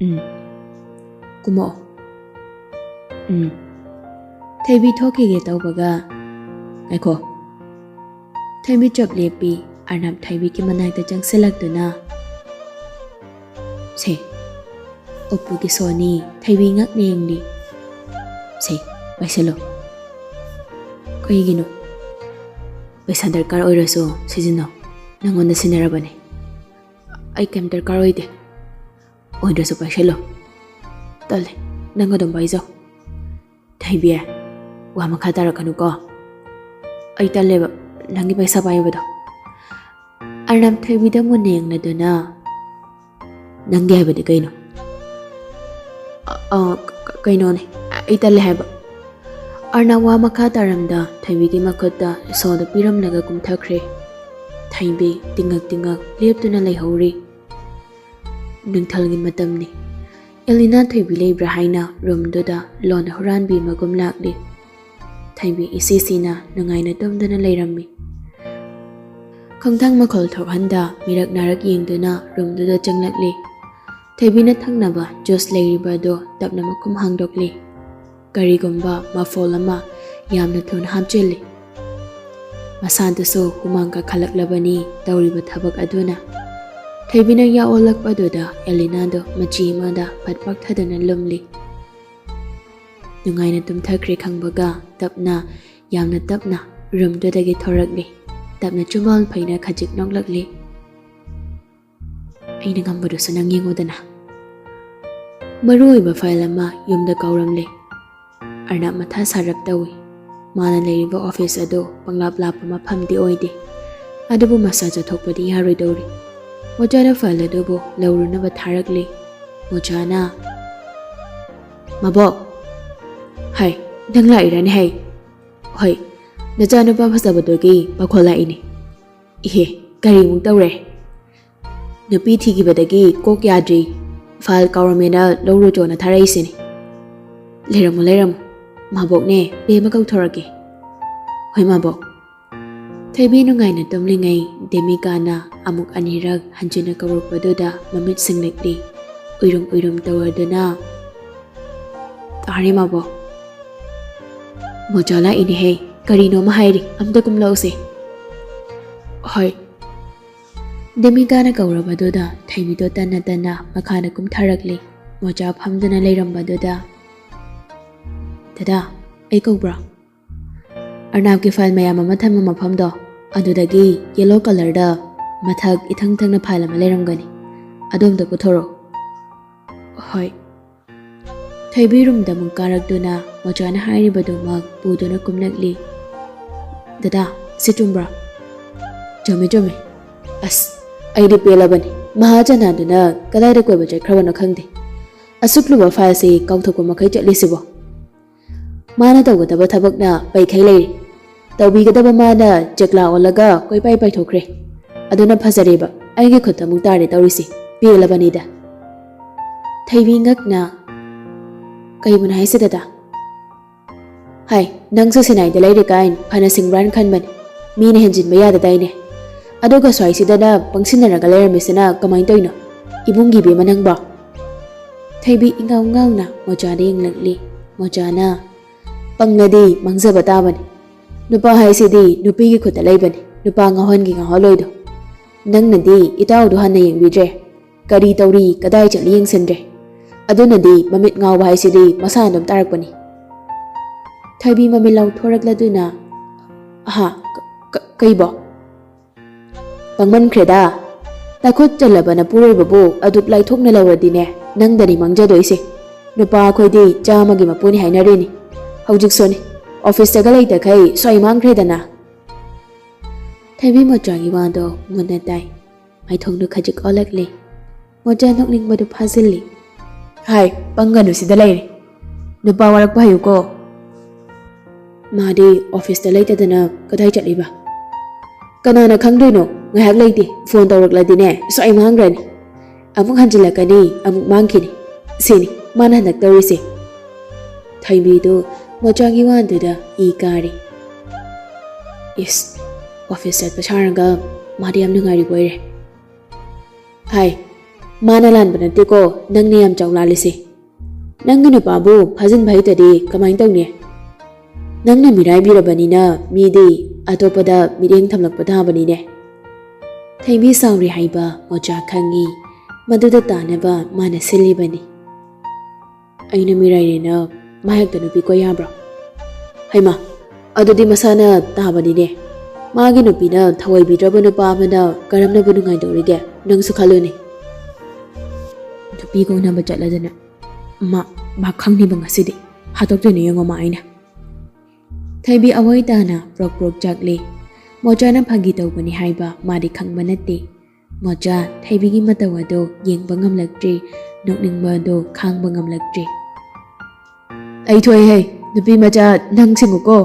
"ꯎꯝ, ꯀꯨꯝꯃꯛꯑꯣ꯫" "ꯎꯝ꯫" ꯊꯣꯏꯕꯤ ꯊꯣꯛꯈꯤꯒꯦ ꯇꯧꯕꯒ, "ꯉꯥꯏꯈꯣ꯫" ꯊꯣꯏꯕꯤ ꯆꯞ ꯂꯦꯞꯄꯤ꯫ ꯑꯔꯅꯥꯞ ꯊꯣꯏꯕꯤꯒꯤ ꯃꯅꯥꯛꯇ ꯆꯪꯁꯤꯜꯂꯛꯇꯨꯅ, "ꯁꯦ, ꯎꯄꯨꯒꯤ ꯁꯣꯅꯤ꯫" ꯊꯣꯏꯕꯤ ꯉꯛꯅ ꯌꯦꯡꯂꯤ꯫ "ꯁꯦ, ꯄꯥꯏꯁꯤꯜꯂꯣ꯫" "ꯀꯩꯒꯤꯅꯣ?" "ꯄꯩꯁꯥ ꯗꯔꯀꯥꯔ ꯑꯣꯏꯔꯁꯨ ꯁꯤꯖꯤꯟꯅꯧ꯫ ꯅꯪꯉꯣꯟꯗ ꯁꯤꯟꯅꯔꯕꯅꯦ꯫" "ꯑꯩ ꯀꯩꯝ ꯗꯔꯀꯥꯔ ꯑꯣꯏꯗꯦ꯫" "ꯑꯣꯏꯗ꯭ꯔꯁꯨ ꯄꯥꯏꯁꯤꯜꯂꯣ꯫" "ꯇꯜꯂꯦ, ꯅꯪ ꯑꯗꯨꯝ ꯄꯥꯏꯖꯧ꯫" "ꯊꯣꯏꯕꯤ, ꯋꯥ ꯃꯈꯥ ꯇꯥꯔꯛꯀꯅꯨꯀꯣ꯫ ꯑꯩ ꯇꯜꯂꯦꯕ ꯅꯪꯒꯤ ꯄꯩꯁꯥ ꯄꯥꯏꯕꯗꯣ꯫" ꯑꯔꯅꯥꯞ ꯊꯣꯏꯕꯤꯗ ꯃꯨꯟꯅ ꯌꯦꯡꯂꯗꯨꯅ, "ꯅꯪꯒꯤ ꯍꯥꯏꯕꯗꯤ ꯀꯩꯅꯣ?" "ꯑ, ꯑ, ꯀ-, ꯀꯩꯅꯣꯅꯦ, ꯑꯩ ꯇꯜꯂꯦ ꯍꯥꯏꯕ꯫" ꯑꯔꯅꯥꯞ ꯋꯥ ꯃꯈꯥ ꯇꯥꯔꯝꯗ ꯊꯣꯏꯕꯤꯒꯤ ꯃꯈꯨꯠꯇ ꯁꯣꯗꯨ ꯄꯤꯔꯝꯂꯒ ꯀꯨꯝꯊꯈ꯭ꯔꯦ꯫ ꯊꯣꯏꯕꯤ ꯇꯤꯡꯉꯛ ꯇꯤꯡꯉꯛ ꯂꯦꯞꯇꯨꯅ ꯂꯩꯍꯧꯔꯤ꯫ ꯅꯨꯡꯊꯤꯜꯒꯤ ꯃꯇꯝꯅꯤ꯫ ꯑꯦꯂꯤꯅꯥ ꯊꯣꯏꯕꯤ ꯂꯩꯕ꯭ꯔꯥ ꯍꯥꯏꯅ ꯔꯨꯝꯗꯨꯗ ꯂꯣꯟꯅ ꯍꯨꯔꯥꯟꯕꯤ ꯑꯃꯒꯨꯝ ꯂꯥꯛꯂꯤ꯫ ꯊꯣꯏꯕꯤ ꯏꯁꯤꯁꯤꯅ ꯅꯨꯡꯉꯥꯏꯅ ꯇꯨꯝꯗꯨꯅ ꯂꯩꯔꯝꯃꯤ꯫ ꯈꯣꯡꯊꯥꯡ ꯃꯈꯣꯜ ꯊꯣꯛꯍꯟꯗ ꯃꯤꯔꯛ ꯅꯥꯔꯛ ꯌꯦꯡꯗꯨꯅ ꯔꯨꯝꯗꯨꯗ ꯆꯪꯂꯛꯂꯤ꯫ ꯊꯣꯏꯕꯤꯅ ꯊꯛꯅꯕ ꯖꯨꯁ ꯂꯩꯔꯤꯕ ꯑꯗꯨ ꯇꯞꯅ ꯃꯈꯨꯝ ꯍꯥꯡꯗꯣꯛꯂꯤ꯫ ꯀꯔꯤꯒꯨꯝꯕ ꯃꯐꯣꯜ ꯑꯃ ꯌꯥꯝꯅ ꯊꯨꯅ ꯍꯥꯞꯆꯤꯜꯂꯤ꯫ ꯃꯁꯥꯗꯨꯁꯨ ꯍꯨꯃꯥꯡ ꯀꯥꯈꯠꯂꯛꯂꯕꯅꯤ ꯇꯧꯔꯤꯕ ꯊꯕꯛ ꯑꯗꯨꯅ꯫ ꯊꯣꯏꯕꯤꯅ ꯌꯥ ꯑꯣꯜꯂꯛꯄꯗꯨꯗ ꯑꯦꯂꯤꯅꯥꯗꯨ ꯃꯆꯤ ꯑꯃꯗ ꯐꯠ ꯄꯥꯛꯊꯗꯨꯅ ꯂꯨꯝꯂꯤ꯫ ꯅꯨꯡꯉꯥꯏꯅ ꯇꯨꯝꯊꯈ꯭ꯔꯦ ꯈꯪꯕꯒ ꯇꯞꯅ, ꯌꯥꯝꯅ ꯇꯞꯅ ꯔꯨꯝꯗꯨꯗꯒꯤ ꯊꯣꯔꯛꯂꯤ꯫ ꯇꯞꯅ ꯆꯨꯝꯕꯥꯜ ꯐꯩꯅ ꯈꯖꯤꯛ ꯅꯣꯛꯂꯛꯂꯤ꯫ "ꯑꯩꯅ ꯉꯝꯕꯗꯨꯁꯨ ꯅꯪ ꯌꯦꯡꯉꯨꯗꯅ꯫" ꯃꯔꯨ ꯑꯣꯏꯕ ꯐꯥꯏꯜ ꯑꯃ ꯌꯨꯝꯗ ꯀꯥꯎꯔꯝꯂꯦ꯫ ꯑꯔꯅꯥꯞ ꯃꯊꯥ ꯁꯥꯔꯞ ꯇꯧꯏ꯫ ꯃꯥꯅ ꯂꯩꯔꯤꯕ ꯑꯣꯐꯤꯁ ꯑꯗꯨ ꯄꯪꯂꯥꯞ ꯂꯥꯞꯄ ꯃꯐꯝꯗꯤ ꯑꯣꯏꯗꯦ꯫ ꯑꯗꯨꯕꯨ ꯃꯁꯥ ꯆꯠꯊꯣꯛꯄꯗꯤ ꯌꯥꯔꯣꯏꯗꯧꯔꯤ꯫ ꯃꯣꯆꯥꯅ ꯐꯥꯏꯜ ꯑꯗꯨꯕꯨ ꯂꯧꯔꯨꯅꯕ ꯊꯥꯔꯛꯂꯤ꯫ ꯃꯣꯆꯥꯅ, "ꯃꯕꯣꯛ!" "ꯍꯥꯏ, ꯅꯪ ꯂꯥꯛꯏꯔꯅꯦ ꯍꯥꯏ?" "ꯍꯣꯏ, ꯅꯆꯥꯅꯨꯄꯥ ꯐꯖꯕꯗꯨꯒꯤ ꯄꯥꯈꯣꯜ ꯂꯥꯛꯏꯅꯦ꯫" "ꯏꯍꯦ, ꯀꯔꯤꯃꯨꯛ ꯇꯧꯔꯦ?" "ꯅꯨꯄꯤ ꯊꯤꯈꯤꯕꯗꯒꯤ ꯀꯣꯛ ꯌꯥꯗ꯭ꯔꯤ꯫ ꯐꯥꯏꯜ ꯀꯥꯎꯔꯝꯃꯦꯅ ꯂꯧꯔꯨꯆꯣꯅ ꯊꯥꯔꯛꯏꯁꯤꯅꯤ꯫" "ꯂꯩꯔꯝꯃꯣ, ꯂꯩꯔꯝꯃꯣ꯫ ꯃꯥꯕꯣꯛꯅꯦ, ꯕꯦꯝꯃ ꯀꯧꯊꯣꯔꯛꯀꯦ꯫" "ꯍꯣꯏ, ꯃꯥꯕꯣꯛ꯫" ꯊꯣꯏꯕꯤ ꯅꯨꯡꯉꯥꯏꯅ ꯇꯨꯝꯂꯤꯉꯩ ꯗꯦꯃꯤꯀꯥꯅ ꯑꯃꯨꯛ ꯑꯅꯤꯔꯛ ꯍꯟꯖꯤꯟꯅ ꯀꯧꯔꯛꯄꯗꯨꯗ ꯃꯃꯤꯠ ꯁꯤꯡꯂꯛꯂꯤ꯫ ꯎꯏꯔꯨꯝ ꯎꯏꯔꯨꯝ ꯇꯧꯔꯗꯨꯅ, "ꯇꯥꯔꯦ, ꯃꯥꯕꯣꯛ꯫" "ꯃꯣꯆꯥ ꯂꯥꯛꯏꯅꯦꯍꯦ꯫ ꯀꯔꯤꯅꯣꯃ ꯍꯥꯏꯔꯤ꯫ ꯑꯝꯇ ꯀꯨꯝꯂꯛꯎꯁꯦ꯫" "ꯍꯣꯏ꯫" ꯗꯦꯃꯤꯀꯥꯅ ꯀꯧꯔꯕꯗꯨꯗ ꯊꯣꯏꯕꯤꯗꯣ ꯇꯟꯅ ꯇꯟꯅ ꯃꯈꯥꯗ ꯀꯨꯝꯊꯔꯛꯂꯤ꯫ ꯃꯣꯆꯥ ꯐꯝꯗꯨꯅ ꯂꯩꯔꯝꯕꯗꯨꯗ, "ꯗꯗꯥ, ꯑꯩ ꯀꯧꯕ꯭ꯔꯣ?" "ꯑꯔꯅꯥꯞꯀꯤ ꯐꯥꯏꯜ ꯃꯌꯥꯝ ꯑꯃ ꯊꯝꯕ ꯃꯐꯝꯗꯣ, ꯑꯗꯨꯗꯒꯤ ꯌꯦꯂꯣ ꯀꯂꯔꯗ ꯃꯊꯛ ꯏꯊꯪ ꯊꯪꯅ ꯐꯥꯏꯜ ꯑꯃ ꯂꯩꯔꯝꯒꯅꯤ꯫ ꯑꯗꯣꯝꯗ ꯄꯨꯊꯣꯔꯛꯎ꯫" "ꯍꯣꯏ꯫" ꯊꯣꯏꯕꯤ ꯔꯨꯝꯗ ꯑꯃꯨꯛ ꯀꯥꯔꯛꯇꯨꯅ ꯃꯣꯆꯥꯅ ꯍꯥꯏꯔꯤꯕꯗꯨꯃꯛ ꯄꯨꯗꯨꯅ ꯀꯨꯝꯂꯛꯂꯤ꯫ "ꯗꯗꯥ, ꯁꯤ ꯆꯨꯝꯕ꯭ꯔꯣ?" "ꯆꯨꯝꯃꯤ, ꯆꯨꯝꯃꯤ꯫ ꯑꯁ, ꯑꯩꯗꯤ ꯄꯦꯜꯂꯕꯅꯤ꯫ ꯃꯍꯥꯖꯅꯥꯗꯨꯅ ꯀꯗꯥꯏꯗ ꯀꯣꯏꯕ ꯆꯠꯈ꯭ꯔꯕꯅꯣ ꯈꯪꯗꯦ꯫ ꯑꯁꯨꯛ ꯂꯨꯕ ꯐꯥꯏꯜꯁꯤ ꯀꯥꯎꯊꯣꯛꯄ ꯃꯈꯩ ꯆꯠꯂꯤꯁꯤꯕꯣ?" ꯃꯥꯅ ꯇꯧꯒꯗꯕ ꯊꯕꯛꯅ ꯄꯩꯈꯩ ꯂꯩꯔꯤ꯫ ꯇꯧꯕꯤꯒꯗꯕ ꯃꯥꯅ ꯆꯦꯛꯂꯥ ꯑꯣꯜꯂꯒ ꯀꯣꯏꯄꯥꯏ ꯄꯥꯏꯊꯣꯛꯈ꯭ꯔꯦ꯫ ꯑꯗꯨꯅ ꯐꯖꯔꯦꯕ꯫ ꯑꯩꯒꯤ ꯈꯨꯠꯇ ꯑꯃꯨꯛ ꯇꯥꯔꯦ ꯇꯧꯔꯤꯁꯤ꯫ ꯄꯦꯜꯂꯕꯅꯤꯗ꯫ ꯊꯣꯏꯕꯤ ꯉꯛꯅ, "ꯀꯩꯕꯨꯅꯣ ꯍꯥꯏꯁꯦ ꯗꯗꯥ?" "ꯍꯥꯏ, ꯅꯪꯁꯨ ꯁꯤꯅꯥꯏꯗ ꯂꯩꯔꯤ ꯀꯥꯏꯅ ꯐꯅ ꯁꯤꯡꯕ꯭ꯔꯥꯅ ꯈꯟꯕꯅꯤ꯫ ꯃꯤꯅ ꯍꯦꯟꯖꯤꯟꯕ ꯌꯥꯗꯗꯥꯏꯅꯦ? ꯑꯗꯨꯒ ꯁ꯭ꯋꯥꯏꯁꯤꯗꯅ ꯄꯪꯁꯤꯟꯅꯔꯒ ꯂꯩꯔꯝꯃꯤꯁꯤꯅ ꯀꯃꯥꯏꯅ ꯇꯧꯔꯤꯅꯣ? ꯏꯕꯨꯡꯒꯤ ꯏꯕꯦꯝꯃ ꯅꯪꯕꯣ?" ꯊꯣꯏꯕꯤ ꯏꯉꯥꯎ ꯉꯥꯎꯅ ꯃꯣꯆꯥꯗ ꯌꯦꯡꯂꯛꯂꯤ꯫ ꯃꯣꯆꯥꯅ, "ꯄꯪꯂꯗꯤ ꯃꯥꯡꯖꯕ ꯇꯥꯕꯅꯤ꯫ ꯅꯨꯄꯥ ꯍꯥꯏꯁꯤꯗꯤ ꯅꯨꯄꯤꯒꯤ ꯈꯨꯠꯇ ꯂꯩꯕꯅꯤ, ꯅꯨꯄꯥ ꯉꯥꯎꯍꯟꯒꯤ ꯉꯥꯎꯍꯜꯂꯣꯏꯗꯣ꯫ ꯅꯪꯅꯗꯤ ꯏꯇꯥꯎꯗꯣ ꯍꯥꯟꯅ ꯌꯦꯡꯕꯤꯗ꯭ꯔꯦ꯫ ꯀꯔꯤ ꯇꯧꯔꯤ, ꯀꯗꯥꯏ ꯆꯠꯂꯤ ꯌꯦꯡꯁꯤꯟꯗ꯭ꯔꯦ꯫ ꯑꯗꯨꯅꯗꯤ ꯃꯃꯤꯠ ꯉꯥꯎꯕ ꯍꯥꯏꯁꯤꯗꯤ ꯃꯁꯥꯅ ꯑꯗꯨꯝ ꯇꯥꯔꯛꯄꯅꯤ꯫" ꯊꯣꯏꯕꯤ ꯃꯃꯤꯠ ꯂꯥꯎꯊꯣꯔꯛꯂꯗꯨꯅ, "ꯑꯍꯥ, ꯀ-, ꯀ-, ꯀꯩꯕꯣ?" "ꯄꯪꯃꯟꯈ꯭ꯔꯦꯗ꯫ ꯅꯈꯨꯠ ꯆꯜꯂꯕ ꯅꯄꯨꯔꯣꯏꯕꯕꯨ ꯑꯗꯨꯛ ꯂꯥꯏꯊꯣꯛꯅ ꯂꯧꯔꯗꯤꯅꯦ, ꯅꯪꯗꯅꯤ ꯃꯥꯡꯖꯗꯣꯏꯁꯦ꯫ ꯅꯨꯄꯥ ꯑꯩꯈꯣꯏꯗꯤ ꯆꯥꯝꯃꯒꯤ ꯃꯄꯨꯅꯤ ꯍꯥꯏꯅꯔꯤꯅꯤ꯫ ꯍꯧꯖꯤꯛꯁꯨꯅꯤ꯫ ꯑꯣꯐꯤꯁꯇꯒ ꯂꯩꯇꯈꯩ ꯁ꯭ꯋꯥꯏ ꯃꯥꯡꯈ꯭ꯔꯦꯗꯅ꯫ ꯊꯣꯏꯕꯤ ꯃꯣꯆꯥꯒꯤ ꯋꯥꯗꯣ ꯃꯨꯟꯅ ꯇꯥꯏ꯫ ꯃꯥꯏꯊꯣꯡꯗꯨ ꯈꯖꯤꯛ ꯑꯣꯜꯂꯛꯂꯤ꯫ ꯃꯣꯆꯥ ꯅꯣꯛꯅꯤꯡꯕꯗꯨ ꯐꯥꯖꯤꯜꯂꯤ꯫ ꯍꯥꯏ, ꯄꯪꯒꯅꯨ, ꯁꯤꯗ ꯂꯩꯔꯦ꯫ ꯅꯨꯄꯥ ꯋꯥꯔꯛꯄ ꯍꯩꯌꯨꯀꯣ꯫ ꯃꯥꯗꯤ ꯑꯣꯐꯤꯁꯇ ꯂꯩꯇꯗꯅ ꯀꯗꯥꯏ ꯆꯠꯂꯤꯕ? ꯀꯅꯥꯅ ꯈꯪꯗꯣꯏꯅꯣ? ꯉꯥꯏꯍꯥꯛ ꯂꯩꯇꯦ, ꯐꯣꯟ ꯇꯧꯔꯛꯂꯗꯤꯅꯦ, ꯁ꯭ꯋꯥꯏ ꯃꯥꯡꯈ꯭ꯔꯅꯤ꯫ ꯑꯃꯨꯛ ꯍꯟꯖꯤꯜꯂꯛꯀꯅꯤ, ꯑꯃꯨꯛ ꯃꯥꯡꯈꯤꯅꯤ꯫ ꯁꯤꯅꯤ ꯃꯥꯅ ꯍꯟꯗꯛ ꯇꯧꯔꯤꯁꯦ꯫ ꯊꯣꯏꯕꯤꯗꯨ ꯃꯣꯆꯥꯒꯤ ꯋꯥꯗꯨꯗ ꯏ ꯀꯥꯔꯤ꯫ ꯏꯁ, ꯑꯣꯐꯤꯁ ꯆꯠꯄ ꯁꯥꯔꯒ ꯃꯥꯗꯤ ꯌꯥꯝ ꯅꯨꯡꯉꯥꯏꯔꯤꯕ ꯑꯣꯏꯔꯦ꯫ ꯍꯥꯏ, ꯃꯥꯅ ꯂꯥꯟꯕ ꯅꯠꯇꯦꯀꯣ, ꯅꯪꯅ ꯌꯥꯝ ꯆꯥꯎ ꯂꯥꯜꯂꯤꯁꯦ꯫ ꯅꯪꯒꯤ ꯅꯨꯄꯥꯕꯨ ꯐꯥꯖꯤꯟꯕ ꯍꯩꯇꯗꯤ ꯀꯃꯥꯏꯅ ꯇꯧꯅꯤ? ꯅꯪꯅ ꯃꯤꯔꯥꯏꯕꯤꯔꯕꯅꯤꯅ ꯃꯤꯗꯤ ꯑꯇꯣꯞꯄꯗ ꯃꯤꯠꯌꯦꯡ ꯊꯝꯂꯛꯄ ꯇꯥꯕꯅꯤꯅꯦ꯫ ꯊꯣꯏꯕꯤ ꯁꯥꯎꯔꯤ ꯍꯥꯏꯕ ꯃꯣꯆꯥ ꯈꯪꯉꯤ꯫ ꯃꯗꯨꯗ ꯇꯥꯅꯕ ꯃꯥꯅ ꯁꯤꯜꯂꯤꯕꯅꯤ꯫ ꯑꯩꯅ ꯃꯤꯔꯥꯏꯔꯦꯅ ꯃꯥ ꯍꯦꯛꯇ ꯅꯨꯄꯤ ꯀꯣꯏ ꯌꯥꯕ꯭ꯔꯣ? ꯍꯩꯃꯥ, ꯑꯗꯨꯗꯤ ꯃꯁꯥꯅ ꯇꯥꯕꯅꯤꯅꯦ꯫ ꯃꯥꯒꯤ ꯅꯨꯄꯤꯅ ꯊꯑꯣꯏꯕꯤꯗ꯭ꯔꯕ ꯅꯨꯄꯥ ꯑꯃꯅ ꯀꯔꯝꯅꯕꯨ ꯅꯨꯡꯉꯥꯏꯗꯧꯔꯤꯒꯦ? ꯅꯪꯁꯨ ꯈꯜꯂꯨꯅꯦ꯫ ꯅꯨꯄꯤ ꯀꯣꯏꯅꯕ ꯆꯠꯂꯗꯅ꯫ ꯃꯥ, ꯃꯥ ꯈꯪꯅꯤꯕ ꯉꯁꯤꯗꯤ꯫ ꯍꯥꯠꯇꯣꯛꯇꯣꯏꯅꯦ ꯌꯦꯡꯉꯣ ꯃꯥ ꯑꯩꯅ꯫ ꯊꯣꯏꯕꯤ ꯑꯋꯣꯏ ꯇꯥꯅ ꯄ꯭ꯔꯣꯛ ꯄ꯭ꯔꯣꯛ ꯆꯥꯛꯂꯤ꯫ ꯃꯣꯆꯥꯅ ꯐꯥꯒꯤ ꯇꯧꯕꯅꯤ ꯍꯥꯏꯕ ꯃꯥꯗꯤ ꯈꯪꯕ ꯅꯠꯇꯦ꯫ ꯃꯣꯆꯥ ꯊꯣꯏꯕꯤꯒꯤ ꯃꯇꯧ ꯑꯗꯨ ꯌꯦꯡꯕ ꯉꯝꯂꯛꯇ꯭ꯔꯤ, ꯅꯣꯛꯅꯤꯡꯕ ꯑꯗꯨ ꯈꯥꯡꯕ ꯉꯝꯂꯛꯇ꯭ꯔꯤ꯫ ꯑꯩ ꯊꯣꯛꯑꯦꯍꯦ, ꯅꯨꯄꯤ ꯃꯆꯥ ꯅꯪ ꯁꯤꯡꯉꯨꯀꯣ꯫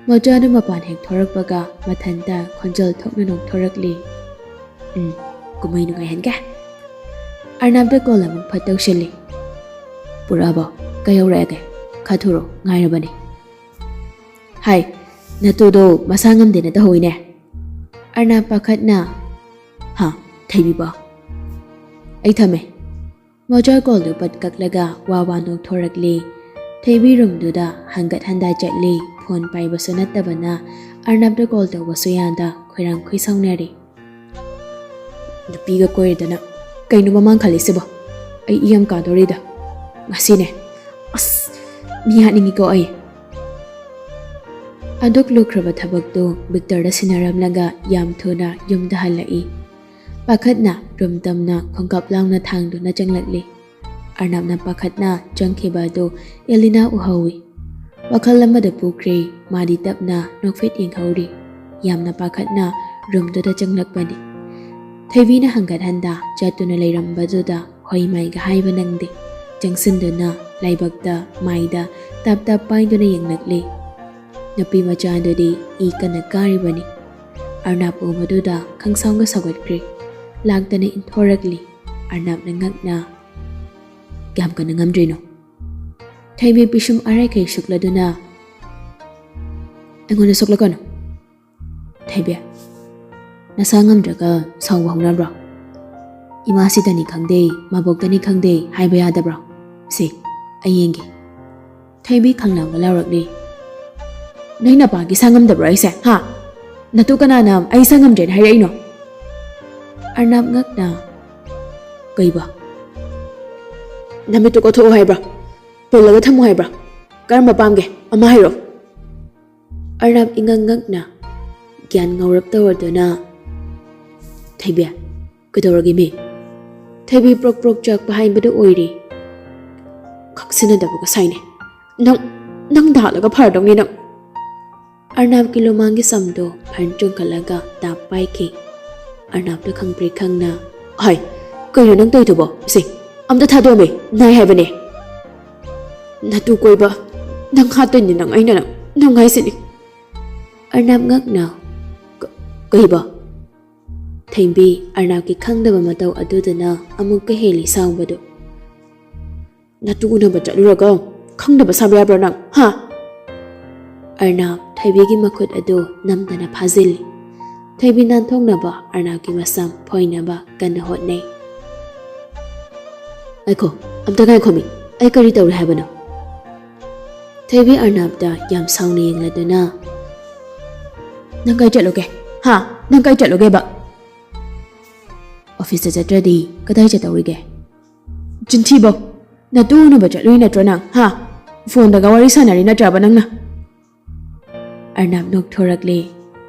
ꯃꯣꯆꯥꯗꯨ ꯃꯄꯥꯟ ꯍꯦꯛ ꯊꯣꯔꯛꯄꯒ ꯃꯊꯟꯇ ꯈꯣꯟꯖꯦꯜ ꯊꯣꯛꯅ ꯅꯣꯛꯊꯣꯔꯛꯂꯤ꯫ ꯎꯝ, ꯀꯨꯝꯍꯩ ꯅꯨꯡꯉꯥꯏꯍꯟꯒꯦ꯫ ꯑꯔꯅꯥꯞꯇ ꯀꯣꯜ ꯑꯃꯨꯛ ꯐꯠ ꯇꯧꯁꯤꯜꯂꯤ꯫ ꯄꯨꯔꯛꯑꯕꯣ? ꯀꯩ ꯌꯧꯔꯛꯑꯒꯦ? ꯈꯔ ꯊꯨꯔꯣ, ꯉꯥꯏꯔꯕꯅꯦ꯫ ꯍꯥꯏ, ꯅꯇꯨꯗꯣ ꯃꯁꯥ ꯉꯝꯗꯦꯅ ꯇꯧꯍꯧꯏꯅꯦ꯫ ꯑꯔꯅꯥꯞ ꯄꯥꯈꯠꯅ, ꯍꯥ, ꯊꯩꯕꯤꯕꯣ? ꯑꯩ ꯊꯝꯃꯦ꯫ ꯃꯣꯆꯥ ꯀꯣꯜꯗꯨ ꯄꯠ ꯀꯛꯂꯒ ꯋꯥ ꯋꯥ ꯅꯣꯛꯊꯣꯔꯛꯂꯤ꯫ ꯊꯣꯏꯕꯤ ꯔꯨꯝꯗꯨꯗ ꯍꯪꯒꯠ ꯍꯟꯗ ꯆꯠꯂꯤ꯫ ꯐꯣꯟ ꯄꯥꯏꯕꯁꯨ ꯅꯠꯇꯕꯅ ꯑꯔꯅꯕꯇ ꯀꯣꯜ ꯇꯧꯕꯁꯨ ꯌꯥꯗ ꯈꯣꯏꯔꯥꯡ ꯈꯣꯏ ꯁꯥꯎꯅꯔꯤ꯫ ꯅꯨꯄꯤꯒ ꯀꯣꯏꯔꯗꯅ ꯀꯩꯅꯣ ꯃꯃꯥꯡ ꯈꯜꯂꯤꯁꯤꯕꯣ? ꯑꯩ ꯏ ꯌꯥꯝ ꯀꯥꯗꯣꯔꯤꯗ ꯉꯁꯤꯅꯦ꯫ ꯑꯁ, ꯃꯤ ꯍꯥꯠꯅꯤꯡꯉꯤꯀꯣ ꯑꯩ꯫ ꯑꯗꯨꯛ ꯂꯨꯈ꯭ꯔꯕ ꯊꯕꯛꯇꯨ ꯕꯤꯛꯇꯔꯗ ꯁꯤꯟꯅꯔꯝꯂꯒ ꯌꯥꯝ ꯊꯨꯅ ꯌꯨꯝꯗ ꯍꯜꯂꯛꯏ꯫ ꯄꯥꯈꯠꯅ ꯔꯨꯝ ꯇꯝꯅ ꯈꯣꯡꯀꯥꯞ ꯂꯥꯎꯅ ꯊꯥꯡꯗꯨꯅ ꯆꯪꯂꯛꯂꯤ꯫ ꯑꯔꯅꯕꯅ ꯄꯥꯈꯠꯅ ꯆꯪꯈꯤꯕ ꯑꯗꯨ ꯑꯦꯂꯤꯅꯥ ꯎꯍꯧꯏ꯫ ꯋꯥꯈꯜ ꯑꯃꯗ ꯄꯨꯈ꯭ꯔꯦ꯫ ꯃꯥꯗꯤ ꯇꯞꯅ ꯅꯣꯛꯐꯦꯠ ꯌꯦꯡꯍꯧꯔꯤ꯫ ꯌꯥꯝꯅ ꯄꯥꯈꯠꯅ ꯔꯨꯝꯗꯨꯗ ꯆꯪꯂꯛꯄꯅꯤ꯫ ꯊꯣꯏꯕꯤꯅ ꯍꯪꯒꯠ ꯍꯟꯗ ꯆꯠꯇꯨꯅ ꯂꯩꯔꯝꯕꯗꯨꯗ ꯍꯣꯏ ꯃꯥꯏꯒ ꯍꯥꯏꯕ ꯅꯪꯗꯦ꯫ ꯆꯪꯁꯤꯟꯗꯨꯅ ꯂꯥꯏꯕꯛꯇ ꯃꯥꯏꯗ ꯇꯞ ꯇꯞ ꯄꯥꯏꯗꯨꯅ ꯌꯦꯡꯂꯛꯂꯤ꯫ ꯅꯨꯄꯤ ꯃꯆꯥꯗꯨꯗꯤ ꯏ ꯀꯟꯅ ꯀꯥꯔꯤꯕꯅꯤ꯫ ꯑꯔꯅꯥꯞ ꯎꯕꯗꯨꯗ ꯈꯪꯁꯥꯎꯅ ꯁꯧꯒꯠꯈ꯭ꯔꯦ꯫ ꯂꯥꯛꯇꯅ ꯏꯟꯊꯣꯔꯛꯂꯤ꯫ ꯑꯔꯅꯥꯞꯅ ꯉꯛꯅ, "ꯀꯌꯥꯝ ꯀꯟꯅ ꯉꯝꯗ꯭ꯔꯤꯅꯣ?" ꯊꯣꯏꯕꯤ ꯄꯤꯁꯨꯝ ꯑꯔꯩꯈꯩ ꯁꯨꯛꯂꯗꯨꯅ, "ꯑꯩꯉꯣꯟꯗ ꯁꯣꯛꯂꯛꯀꯅꯨ꯫ ꯊꯣꯏꯕꯤ, ꯅꯁꯥ ꯉꯝꯗ꯭ꯔꯒ ꯁꯥꯎꯕ ꯍꯧꯅꯕ꯭ꯔꯣ? ꯏꯃꯥꯁꯤꯗꯅꯤ ꯈꯪꯗꯦ, ꯃꯕꯣꯛꯇꯅꯤ ꯈꯪꯗꯦ, ꯍꯥꯏꯕ ꯌꯥꯗꯕ꯭ꯔꯣ? ꯁꯤ, ꯑꯩ ꯌꯦꯡꯒꯦ꯫" ꯊꯣꯏꯕꯤ ꯈꯪꯂꯥꯎꯅ ꯂꯥꯎꯔꯛꯂꯤ꯫ "ꯅꯣꯏ ꯅꯄꯥꯒꯤ ꯁꯥ ꯉꯝꯗꯕ꯭ꯔꯣ ꯑꯩꯁꯦ? ꯍꯥ? ꯅꯇꯨ ꯀꯅꯥꯅ ꯑꯩ ꯁꯥ ꯉꯝꯗ꯭ꯔꯦꯅ ꯍꯥꯏꯔꯛꯏꯅꯣ?" ꯑꯔꯅꯥꯞ ꯉꯛꯅ, "ꯀꯩꯕ? ꯅꯃꯤꯠꯇꯨ ꯀꯣꯊꯣꯛꯑꯣ ꯍꯥꯏꯕ꯭ꯔꯥ? ꯄꯨꯜꯂꯒ ꯊꯝꯃꯣ ꯍꯥꯏꯕ꯭ꯔꯥ? ꯀꯔꯝꯕ ꯄꯥꯝꯒꯦ? ꯑꯃ ꯍꯥꯏꯔꯛꯑꯣ꯫" ꯑꯔꯅꯥꯞ ꯏꯉꯛ ꯉꯛꯅ ꯒ꯭ꯌꯥꯟ ꯉꯧꯔꯞ ꯇꯧꯔꯗꯨꯅ, "ꯊꯣꯏꯕꯤ, ꯀꯩꯗꯧꯔꯒꯦ ꯃꯤ?" ꯊꯣꯏꯕꯤ ꯄ꯭ꯔꯣꯛ ꯄ꯭ꯔꯣꯛ ꯆꯥꯛꯄ ꯍꯥꯏꯕꯗꯨ ꯑꯣꯏꯔꯦ꯫ "ꯈꯛꯁꯤꯟꯅꯗꯕꯒ ꯁꯥꯏꯅꯦ꯫ ꯅꯪ, ꯅꯪ ꯗꯥꯜꯂꯒ ꯐꯔꯗꯧꯅꯤ ꯅꯪ꯫" ꯑꯔꯅꯥꯞꯀꯤ ꯂꯨꯃꯥꯡꯒꯤ ꯁꯝꯗꯣ ꯐꯟ ꯆꯣꯡꯈꯠꯂꯒ ꯇꯥꯞ ꯄꯥꯏꯈꯤ꯫ ꯑꯔꯅꯥꯞꯇ ꯈꯪꯄ꯭ꯔꯦꯛ ꯈꯪꯅ, "ꯍꯥꯏ, ꯀꯩꯅꯣ ꯅꯪ ꯇꯧꯔꯤꯗꯨꯕꯣ? ꯁꯦ, ꯑꯝꯇ ꯊꯥꯗꯣꯛꯑꯝꯃꯦ, ꯅꯥꯏ ꯍꯥꯏꯕꯅꯦ꯫ ꯅꯇꯨ ꯀꯣꯏꯕ ꯅꯪ ꯍꯥꯠꯇꯣꯏꯅꯤ ꯅꯪ, ꯑꯩꯅ ꯅꯪ, ꯅꯪ ꯍꯥꯏꯁꯤꯅꯤ꯫" ꯑꯔꯅꯥꯞ ꯉꯛꯅ, "ꯀ-, ꯀꯩꯕ?" ꯊꯣꯏꯕꯤ ꯑꯔꯅꯥꯞꯀꯤ ꯈꯪꯗꯕ ꯃꯇꯧ ꯑꯗꯨꯗꯨꯅ ꯑꯃꯨꯛꯀ ꯍꯦꯜꯂꯤ ꯁꯥꯎꯕꯗꯨ꯫ "ꯅꯇꯨ ꯎꯅꯕ ꯆꯠꯂꯨꯔꯒ ꯈꯪꯗꯕ ꯁꯥꯕ ꯌꯥꯕ꯭ꯔꯥ ꯅꯪ, ꯍꯥ?" ꯑꯔꯅꯥꯞ ꯊꯣꯏꯕꯤꯒꯤ ꯃꯈꯨꯠ ꯑꯗꯨ ꯅꯝꯗꯅ ꯐꯥꯖꯤꯜꯂꯤ꯫ ꯊꯣꯏꯕꯤ ꯅꯥꯟꯊꯣꯛꯅꯕ ꯑꯔꯅꯥꯞꯀꯤ ꯃꯁꯝ ꯐꯣꯏꯅꯕ ꯀꯟꯅ ꯍꯣꯠꯅꯩ꯫ "ꯉꯥꯏꯈꯣ, ꯑꯝꯇ ꯉꯥꯏꯈꯣꯃꯤ, ꯑꯩ ꯀꯔꯤ ꯇꯧꯔꯦ ꯍꯥꯏꯕꯅꯣ?" ꯊꯣꯏꯕꯤ ꯑꯔꯅꯥꯞꯇ ꯌꯥꯝ ꯁꯥꯎꯅ ꯌꯦꯡꯂꯗꯨꯅ, "ꯅꯪ ꯀꯥꯏ ꯆꯠꯂꯨꯒꯦ? ꯍꯥ? ꯅꯪ ꯀꯥꯏ ꯆꯠꯂꯨꯒꯦꯕ?" "ꯑꯣꯐꯤꯁꯇ ꯆꯠꯇ꯭ꯔꯗꯤ ꯀꯗꯥꯏ ꯆꯠꯇꯧꯔꯤꯒꯦ?" "ꯆꯤꯟꯊꯤꯕꯧ! ꯅꯇꯨ ꯎꯅꯕ ꯆꯠꯂꯨꯏ ꯅꯠꯇ꯭ꯔꯣ ꯅꯪ? ꯍꯥ? ꯐꯣꯟꯗꯒ ꯋꯥꯔꯤ ꯁꯥꯟꯅꯔꯤ ꯅꯠꯇ꯭ꯔꯕ ꯅꯪꯅ?" ꯑꯔꯅꯥꯞ ꯅꯣꯛꯊꯣꯔꯛꯂꯦ꯫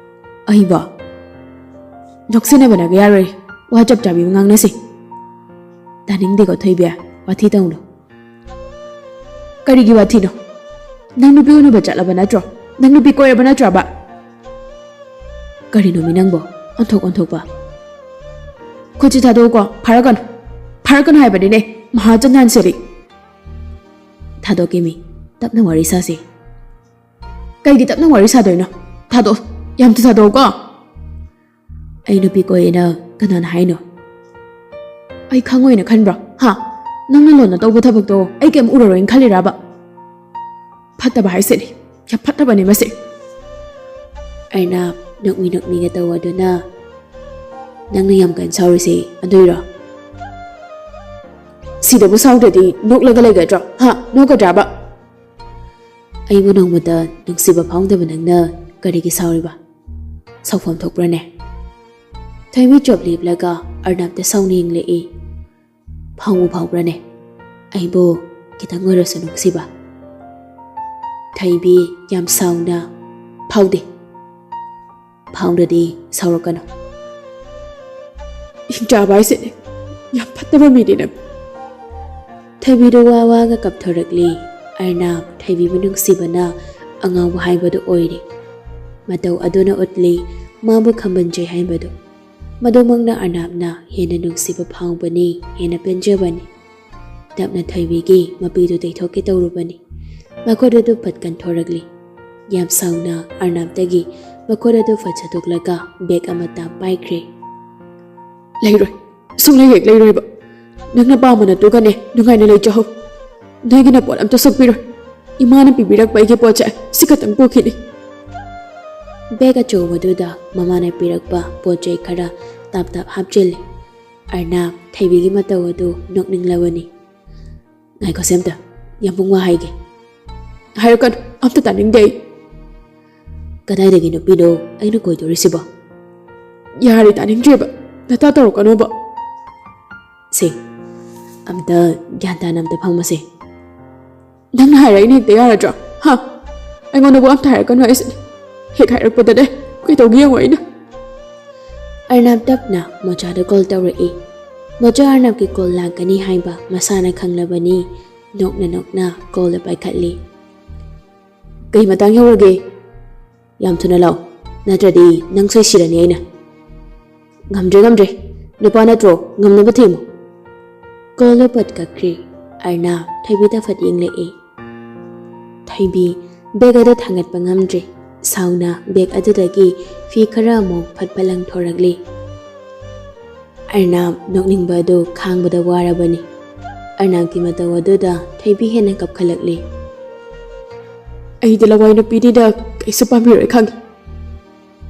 "ꯑꯩꯕꯣ? ꯅꯣꯛꯁꯤꯟꯅꯕꯅꯒ ꯌꯥꯔꯣꯏ꯫ ꯋꯥ ꯆꯞ ꯆꯥꯕꯤ ꯑꯃ ꯉꯥꯡꯅꯁꯤ꯫" "ꯇꯥꯅꯤꯡꯗꯦꯀꯣ ꯊꯣꯏꯕꯤ, ꯋꯥꯊꯤ ꯇꯧꯅꯨ꯫" "ꯀꯔꯤꯒꯤ ꯋꯥꯊꯤꯅꯣ? ꯅꯪ ꯅꯨꯄꯤ ꯎꯅꯕ ꯆꯠꯂꯕ ꯅꯠꯇ꯭ꯔꯣ? ꯅꯪ ꯅꯨꯄꯤ ꯀꯣꯏꯔꯕ ꯅꯠꯇ꯭ꯔꯕ? ꯀꯔꯤꯅꯣꯃꯤ ꯅꯪꯕꯣ? ꯑꯣꯟꯊꯣꯛ ꯑꯣꯟꯊꯣꯛꯄ꯫ ꯈꯨꯠꯁꯤ ꯊꯥꯗꯣꯛꯎꯀꯣ꯫ ꯐꯥꯔꯛꯀꯅꯨ꯫ ꯐꯥꯔꯛꯀꯅꯨ ꯍꯥꯏꯕꯅꯤꯅꯦ꯫ ꯃꯍꯥꯖꯟ ꯅꯥꯟꯁꯦꯔꯤ꯫ ꯊꯥꯗꯣꯛꯀꯦꯃꯤ꯫ ꯇꯞꯅ ꯋꯥꯔꯤ ꯁꯥꯁꯤ꯫ ꯀꯩꯒꯤ ꯇꯞꯅ ꯋꯥꯔꯤ ꯁꯥꯗꯣꯏꯅꯣ? ꯊꯥꯗꯣꯛꯑꯣ꯫ ꯌꯥꯝ ꯊꯨ ꯊꯥꯗꯣꯛꯑꯣꯀꯣ꯫ ꯑꯩ ꯅꯨꯄꯤ ꯀꯣꯏꯌꯦꯅ ꯀꯅꯥꯅ ꯍꯥꯏꯅꯣ? ꯑꯩ ꯈꯪꯉꯣꯏꯅ ꯈꯟꯕ꯭ꯔꯣ? ꯍꯥ? ꯅꯪꯅ ꯂꯣꯟꯅ ꯇꯧꯕ ꯊꯕꯛꯇꯣ ꯑꯩ ꯀꯩꯝ ꯎꯔꯔꯣꯏꯅ ꯈꯜꯂꯤꯔꯕ? ꯐꯠꯇꯕ ꯍꯥꯏꯁꯤꯗꯤ꯫ ꯌꯥꯝ ꯐꯠꯇꯕꯅꯦ ꯃꯁꯤ꯫ ꯑꯩꯅ ꯅꯣꯛꯃꯤ ꯅꯣꯛꯃꯤꯒ ꯇꯧ ꯑꯗꯨꯅ ꯅꯪꯅ ꯌꯥꯝ ꯀꯟꯅ ꯁꯥꯎꯔꯤꯁꯦ ꯑꯗꯨꯏꯔꯣ? ꯁꯤꯗꯕꯨ ꯁꯥꯎꯗ꯭ꯔꯗꯤ ꯅꯣꯛꯂꯒ ꯂꯩꯒꯗ꯭ꯔꯣ? ꯍꯥ? ꯅꯣꯛꯀꯗ꯭ꯔꯕ? ꯑꯩꯕꯨ ꯅꯣꯡꯃꯇ ꯅꯨꯡꯁꯤꯕ ꯐꯥꯎꯗꯕ ꯅꯪꯅ ꯀꯔꯤꯒꯤ ꯁꯥꯎꯔꯤꯕ? ꯁꯥꯎꯐꯝ ꯊꯣꯛꯄ꯭ꯔꯅꯦ? ꯊꯣꯏꯕꯤ ꯆꯣꯞ ꯂꯦꯞꯂꯒ ꯑꯔꯅꯕꯇ ꯁꯥꯎꯅ ꯌꯦꯡꯂꯛꯏ꯫ ꯐꯥꯎꯕ ꯐꯥꯎꯕ꯭ꯔꯅꯦ? ꯑꯩꯕꯨ ꯈꯤꯇꯪ ꯑꯣꯏꯔꯁꯨ ꯅꯨꯡꯁꯤꯕ? ꯊꯣꯏꯕꯤ ꯌꯥꯝ ꯁꯥꯎꯅ, ꯐꯥꯎꯗꯦ꯫ ꯐꯥꯎꯗ꯭ꯔꯗꯤ ꯁꯥꯎꯔꯛꯀꯅꯨ꯫ ꯍꯤꯡꯆꯥꯕ ꯍꯥꯏꯁꯤꯅꯦ꯫ ꯌꯥꯝ ꯐꯠꯇꯕ ꯃꯤꯅꯤ ꯅꯪ꯫ ꯊꯣꯏꯕꯤꯗꯨ ꯋꯥ ꯋꯥꯒ ꯀꯞꯊꯣꯔꯛꯂꯤ꯫ ꯑꯔꯅꯕ ꯊꯣꯏꯕꯤꯕꯨ ꯅꯨꯡꯁꯤꯕꯅ ꯑꯉꯥꯎꯕ ꯍꯥꯏꯕꯗꯨ ꯑꯣꯏꯔꯦ꯫ ꯃꯇꯧ ꯑꯗꯨꯅ ꯎꯠꯂꯤ ꯃꯥꯕꯨ ꯈꯝꯕꯟꯖꯩ ꯍꯥꯏꯕꯗꯨ꯫ ꯃꯗꯨꯃꯛꯅ ꯑꯔꯅꯕꯅ ꯍꯦꯟꯅ ꯅꯨꯡꯁꯤꯕ ꯐꯥꯎꯕꯅꯤ, ꯍꯦꯟꯅ ꯄꯦꯟꯖꯕꯅꯤ꯫ ꯇꯞꯅ ꯊꯣꯏꯕꯤꯒꯤ ꯃꯄꯤꯗꯨ ꯇꯩꯊꯣꯛꯀꯦ ꯇꯧꯔꯨꯕꯅꯤ꯫ ꯃꯈꯨꯠ ꯑꯗꯨ ꯐꯠ ꯀꯟꯊꯣꯔꯛꯂꯤ꯫ ꯌꯥꯝ ꯁꯥꯎꯅ ꯑꯔꯅꯕꯇꯒꯤ ꯃꯈꯨꯠ ꯑꯗꯨ ꯐꯠ ꯁꯠꯇꯣꯛꯂꯒ ꯕꯦꯒ ꯑꯃꯇ ꯄꯥꯏꯈ꯭ꯔꯦ꯫ ꯂꯩꯔꯣꯏ, ꯁꯨꯡꯂꯩ ꯍꯦꯛ ꯂꯩꯔꯣꯏꯕ꯫ ꯅꯪꯅ ꯄꯥꯝꯕ ꯅꯠꯇꯨꯒꯅꯦ ꯅꯨꯡꯉꯥꯏꯅ ꯂꯩꯖꯍꯧ꯫ ꯅꯣꯏꯒꯤꯅ ꯄꯣꯠ ꯑꯝꯇ ꯁꯣꯛꯄꯤꯔꯣꯏ꯫ ꯏꯃꯥꯅ ꯄꯤꯕꯤꯔꯛꯄ ꯑꯩꯒꯤ ꯄꯣꯠꯁꯦ ꯁꯤ ꯈꯛꯇꯪ ꯄꯨꯈꯤꯅꯤ꯫ ꯕꯦꯒ ꯑꯆꯧꯕꯗꯨꯗ ꯃꯃꯥꯅ ꯄꯤꯔꯛꯄ ꯄꯣꯠ ꯆꯩ ꯈꯔ ꯇꯥꯞ ꯇꯥꯞ ꯍꯥꯞꯆꯤꯜꯂꯤ꯫ ꯑꯔꯅꯕ ꯊꯣꯏꯕꯤꯒꯤ ꯃꯇꯧ ꯑꯗꯨ ꯅꯣꯛꯅꯤꯡꯂꯕꯅꯤ꯫ ꯉꯥꯏꯈꯣꯁꯦ ꯑꯝꯇ, ꯌꯥꯝꯕꯨꯡ ꯋꯥ ꯍꯥꯏꯒꯦ꯫ ꯍꯥꯏꯔꯛꯀꯅꯨ, ꯑꯝꯇ ꯇꯥꯅꯤꯡꯗꯦ ꯑꯩ꯫ ꯀꯗꯥꯏꯗꯒꯤ ꯅꯨꯄꯤꯅꯣ ꯑꯩꯅ ꯀꯣꯏꯗꯣꯔꯤꯁꯤꯕꯣ? ꯌꯥꯔꯦ, ꯇꯥꯅꯤꯡꯗ꯭ꯔꯦꯕ, ꯅꯇꯥ ꯇꯧꯔꯛꯀꯅꯣꯕ꯫ ꯁꯦ, ꯑꯝꯇ ꯒ꯭ꯌꯥꯟ ꯇꯥꯅ ꯑꯝꯇ ꯐꯝꯃꯁꯦ꯫ ꯅꯪꯅ ꯍꯥꯏꯔꯛꯏꯅꯦ ꯍꯦꯛꯇ ꯌꯥꯔꯗ꯭ꯔꯣ? ꯍꯥ? ꯑꯩꯉꯣꯟꯗꯕꯨ ꯑꯝꯇ ꯍꯥꯏꯔꯛꯀꯅꯨ ꯍꯥꯏꯁꯤꯅꯦ꯫ ꯍꯦꯛ ꯍꯥꯏꯔꯛꯄꯗꯅꯦ ꯀꯩ ꯇꯧꯒꯦ ꯌꯦꯡꯉꯣ ꯑꯩꯅ꯫ ꯑꯔꯅꯕ ꯇꯞꯅ ꯃꯣꯆꯥꯗ ꯀꯣꯜ ꯇꯧꯔꯛꯏ꯫ ꯃꯣꯆꯥ ꯑꯔꯅꯕꯀꯤ ꯀꯣꯜ ꯂꯥꯛꯀꯅꯤ ꯍꯥꯏꯕ ꯃꯁꯥꯅ ꯈꯪꯂꯕꯅꯤ꯫ ꯅꯣꯛꯅ ꯅꯣꯛꯅ ꯀꯣꯜꯗ ꯄꯥꯏꯈꯠꯂꯤ꯫ "ꯀꯩ ꯃꯇꯥꯡ ꯌꯧꯔꯒꯦ? ꯌꯥꯝ ꯊꯨꯅ ꯂꯥꯛꯑꯣ, ꯅꯠꯇ꯭ꯔꯗꯤ ꯅꯪ ꯁꯣꯏ ꯁꯤꯔꯅꯤ ꯑꯩꯅ꯫" "ꯉꯝꯗ꯭ꯔꯦ, ꯉꯝꯗ꯭ꯔꯦ꯫ ꯅꯨꯄꯥ ꯅꯠꯇ꯭ꯔꯣ? ꯉꯝꯅꯕ ꯊꯦꯝꯃꯨ꯫" ꯀꯣꯜꯗꯣ ꯄꯠ ꯀꯛꯈ꯭ꯔꯦ꯫ ꯑꯔꯅꯥꯕ ꯊꯣꯏꯕꯤꯗ ꯐꯠ ꯌꯦꯡꯂꯛꯑꯦ꯫ ꯊꯣꯏꯕꯤ ꯕꯦꯒ ꯑꯗꯨ ꯊꯥꯡꯒꯠꯄ ꯉꯝꯗ꯭ꯔꯦ꯫ ꯁꯥꯎꯅ ꯕꯦꯒ ꯑꯗꯨꯗꯒꯤ ꯐꯤ ꯈꯔ ꯑꯃꯨꯛ ꯐꯠ ꯐꯠ ꯂꯪꯊꯣꯔꯛꯂꯦ꯫ ꯑꯔꯅꯥꯕ ꯅꯣꯛꯅꯤꯡꯕ ꯑꯗꯨ ꯈꯥꯡꯕꯗ ꯋꯥꯔꯕꯅꯤ꯫ ꯑꯔꯅꯥꯕꯀꯤ ꯃꯇꯧ ꯑꯗꯨꯗ ꯊꯣꯏꯕꯤ ꯍꯦꯟꯅ ꯀꯞꯈꯠꯂꯛꯂꯦ꯫ "ꯑꯩꯗꯤ ꯂꯋꯥꯏ ꯅꯨꯄꯤꯅꯤꯅ ꯀꯩꯁꯨ ꯄꯥꯝꯕꯤꯔꯣꯏ ꯈꯪꯉꯤ꯫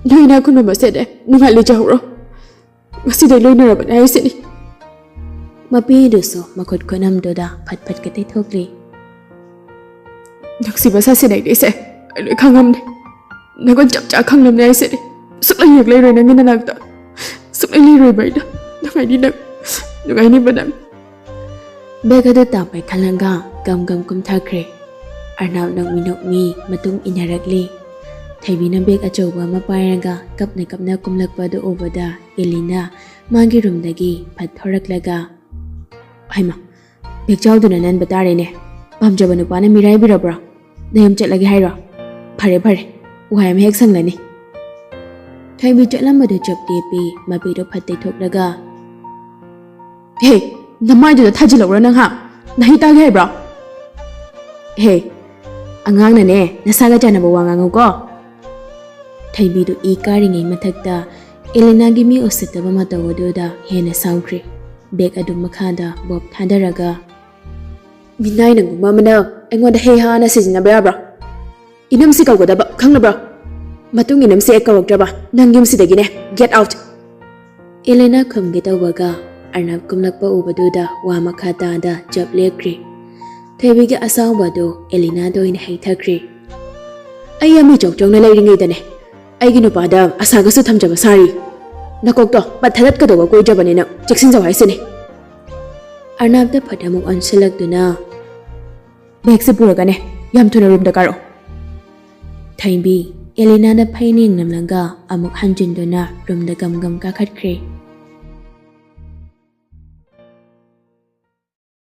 ꯅꯣꯏ ꯏꯅꯥꯛ ꯈꯨꯟꯕ ꯃꯁꯦꯟꯅꯦ, ꯅꯨꯡꯉꯥꯏ ꯂꯩꯖꯍꯧꯔꯣ꯫ ꯉꯁꯤꯗꯩ ꯂꯣꯏꯅꯔꯕꯅꯦ ꯍꯥꯏꯁꯤꯅꯤ꯫" ꯃꯄꯤꯗꯨꯁꯨ ꯃꯈꯨꯠ ꯈꯨꯅꯝꯗꯨꯗ ꯐꯠ ꯐꯠꯀ ꯇꯩꯊꯣꯛꯂꯤ꯫ "ꯅꯨꯡꯁꯤꯕ ꯁꯥꯁꯤꯟꯅꯩꯅꯦꯁꯦ, ꯑꯩ ꯂꯣꯏ ꯈꯪꯉꯝꯅꯦ꯫ ꯅꯒꯨꯟ ꯆꯞ ꯆꯥ ꯈꯪꯂꯝꯅꯦ ꯍꯥꯏꯁꯤꯅꯤ꯫ ꯁꯨꯛꯂꯩ ꯍꯦꯛ ꯂꯩꯔꯣꯏ ꯅꯪꯒꯤ ꯅꯅꯥꯛꯇ꯫ ꯁꯨꯛꯂꯩ ꯂꯩꯔꯣꯏꯕ ꯑꯩꯅ꯫ ꯅꯨꯡꯉꯥꯏꯅꯤ ꯅꯪ, ꯅꯨꯡꯉꯥꯏꯅꯤꯕ ꯅꯪ꯫" ꯕꯦꯒ ꯑꯗꯨ ꯇꯥ ꯄꯥꯏꯈꯠꯂꯒ ꯒꯝ ꯒꯝ ꯀꯨꯝꯊꯈ꯭ꯔꯦ꯫ ꯑꯔꯅꯥꯕ ꯅꯣꯛꯃꯤ ꯅꯣꯛꯃꯤ ꯃꯇꯨꯡ ꯏꯟꯅꯔꯛꯂꯤ꯫ ꯊꯣꯏꯕꯤꯅ ꯕꯦꯒ ꯑꯆꯧꯕ ꯑꯃ ꯄꯥꯏꯔꯒ ꯀꯞꯅ ꯀꯞꯅ ꯀꯨꯝꯂꯛꯄ ꯑꯗꯨ ꯎꯕꯗ ꯑꯦꯂꯤꯅꯥ ꯃꯥꯒꯤ ꯔꯨꯝꯗꯒꯤ ꯐꯠ ꯊꯣꯔꯛꯂꯒ, "ꯍꯩꯃꯥ, ꯕꯦꯒ ꯆꯥꯎꯗꯨꯅ ꯅꯟꯕ ꯇꯥꯔꯦꯅꯦ꯫ ꯄꯥꯝꯖꯕ ꯅꯨꯄꯥꯅ ꯃꯤꯔꯥꯏꯕꯤꯔꯕ꯭ꯔꯣ? ꯅꯌꯨꯝ ꯆꯠꯂꯒꯦ ꯍꯥꯏꯔꯣ? ꯐꯔꯦ ꯐꯔꯦ, ꯋꯥꯏ ꯑꯃ ꯍꯦꯛ ꯁꯪꯂꯅꯤ꯫" ꯊꯣꯏꯕꯤ ꯆꯠꯂꯝꯕꯗꯨ ꯆꯞ ꯂꯦꯞꯄꯤ꯫ ꯃꯄꯤꯗꯣ ꯐꯠ ꯇꯩꯊꯣꯛꯂꯒ, "ꯍꯦ, ꯅꯃꯥꯏꯗꯨꯗ ꯊꯥꯖꯤꯜꯂꯛꯎꯔ ꯅꯪ, ꯍꯥ? ꯅꯍꯩ ꯇꯥꯒꯦ ꯍꯥꯏꯕ꯭ꯔꯣ? ꯍꯦ, ꯑꯉꯥꯡꯅꯅꯦ, ꯅꯁꯥꯒ ꯆꯥꯟꯅꯕ ꯋꯥ ꯉꯥꯡꯉꯨꯀꯣ꯫" ꯊꯣꯏꯕꯤꯗꯨ ꯏ ꯀꯥꯔꯤꯉꯩ ꯃꯊꯛꯇ ꯑꯦꯂꯤꯅꯥꯒꯤ ꯃꯤ ꯎꯁꯤꯠꯇꯕ ꯃꯇꯧ ꯑꯗꯨꯗ ꯍꯦꯟꯅ ꯁꯥꯎꯈ꯭ꯔꯦ꯫ ꯕꯦꯒ ꯑꯗꯨ ꯃꯈꯥꯗ ꯕꯣꯞ ꯊꯥꯗꯔꯒ, "ꯃꯤꯅꯥꯏ ꯅꯪꯒꯨꯝꯕ ꯑꯃꯅ ꯑꯩꯉꯣꯟꯗ ꯍꯦ ꯍꯥꯅ ꯁꯤꯖꯤꯟꯅꯕ ꯌꯥꯕ꯭ꯔꯥ? ꯏꯅꯝꯁꯤ ꯀꯧꯒꯗꯕ, ꯈꯪꯂꯕ꯭ꯔꯥ? ꯃꯇꯨꯡ ꯏꯅꯝꯁꯤ ꯍꯦꯛ ꯀꯧꯔꯛꯇ꯭ꯔꯕ ꯅꯪ ꯌꯨꯝꯁꯤꯗꯒꯤꯅꯦ꯫ Get out!" ꯑꯦꯂꯤꯅꯥ ꯈꯨꯝꯒꯦ ꯇꯧꯕꯒ ꯑꯔꯅꯕ ꯀꯨꯝꯂꯛꯄ ꯎꯕꯗꯨꯗ ꯋꯥ ꯃꯈꯥ ꯇꯥꯗ ꯆꯞ ꯂꯦꯞꯈ꯭ꯔꯦ꯫ ꯊꯣꯏꯕꯤꯒꯤ ꯑꯁꯥꯎꯕ ꯑꯗꯨ ꯑꯦꯂꯤꯅꯥꯗ ꯑꯣꯏꯅ ꯍꯩꯊꯈ꯭ꯔꯦ꯫ "ꯑꯩ ꯑꯃ ꯏꯆꯧ ꯆꯧꯅ ꯂꯩꯔꯤꯉꯩꯗꯅꯦ ꯑꯩꯒꯤ ꯅꯨꯄꯥꯗ ꯑꯁꯥꯒꯁꯨ ꯊꯝꯖꯕ ꯁꯥꯔꯤ꯫ ꯅꯀꯣꯛꯇꯣ ꯄꯠ ꯊꯗꯠꯀꯗꯧꯕ ꯀꯣꯏꯗ꯭ꯔꯕꯅꯤ ꯅꯪ, ꯆꯦꯛꯁꯤꯟꯖꯧ ꯍꯥꯏꯁꯤꯅꯤ꯫" ꯑꯔꯅꯕꯇ ꯐꯠ ꯑꯃꯨꯛ ꯑꯣꯟꯁꯤꯜꯂꯛꯇꯨꯅ, "ꯕꯦꯒꯁꯦ ꯄꯨꯔꯒꯅꯦ ꯌꯥꯝ ꯊꯨꯅ ꯔꯨꯝꯗ ꯀꯥꯔꯛꯑꯣ꯫" ꯊꯣꯏꯕꯤ ꯑꯦꯂꯤꯅꯥꯗ ꯐꯩꯅ ꯌꯦꯡꯂꯝꯂꯒ ꯑꯃꯨꯛ ꯍꯟꯖꯤꯟꯗꯨꯅ ꯔꯨꯝꯗ ꯒꯝ ꯒꯝ ꯀꯥꯈꯠꯈ꯭ꯔꯦ꯫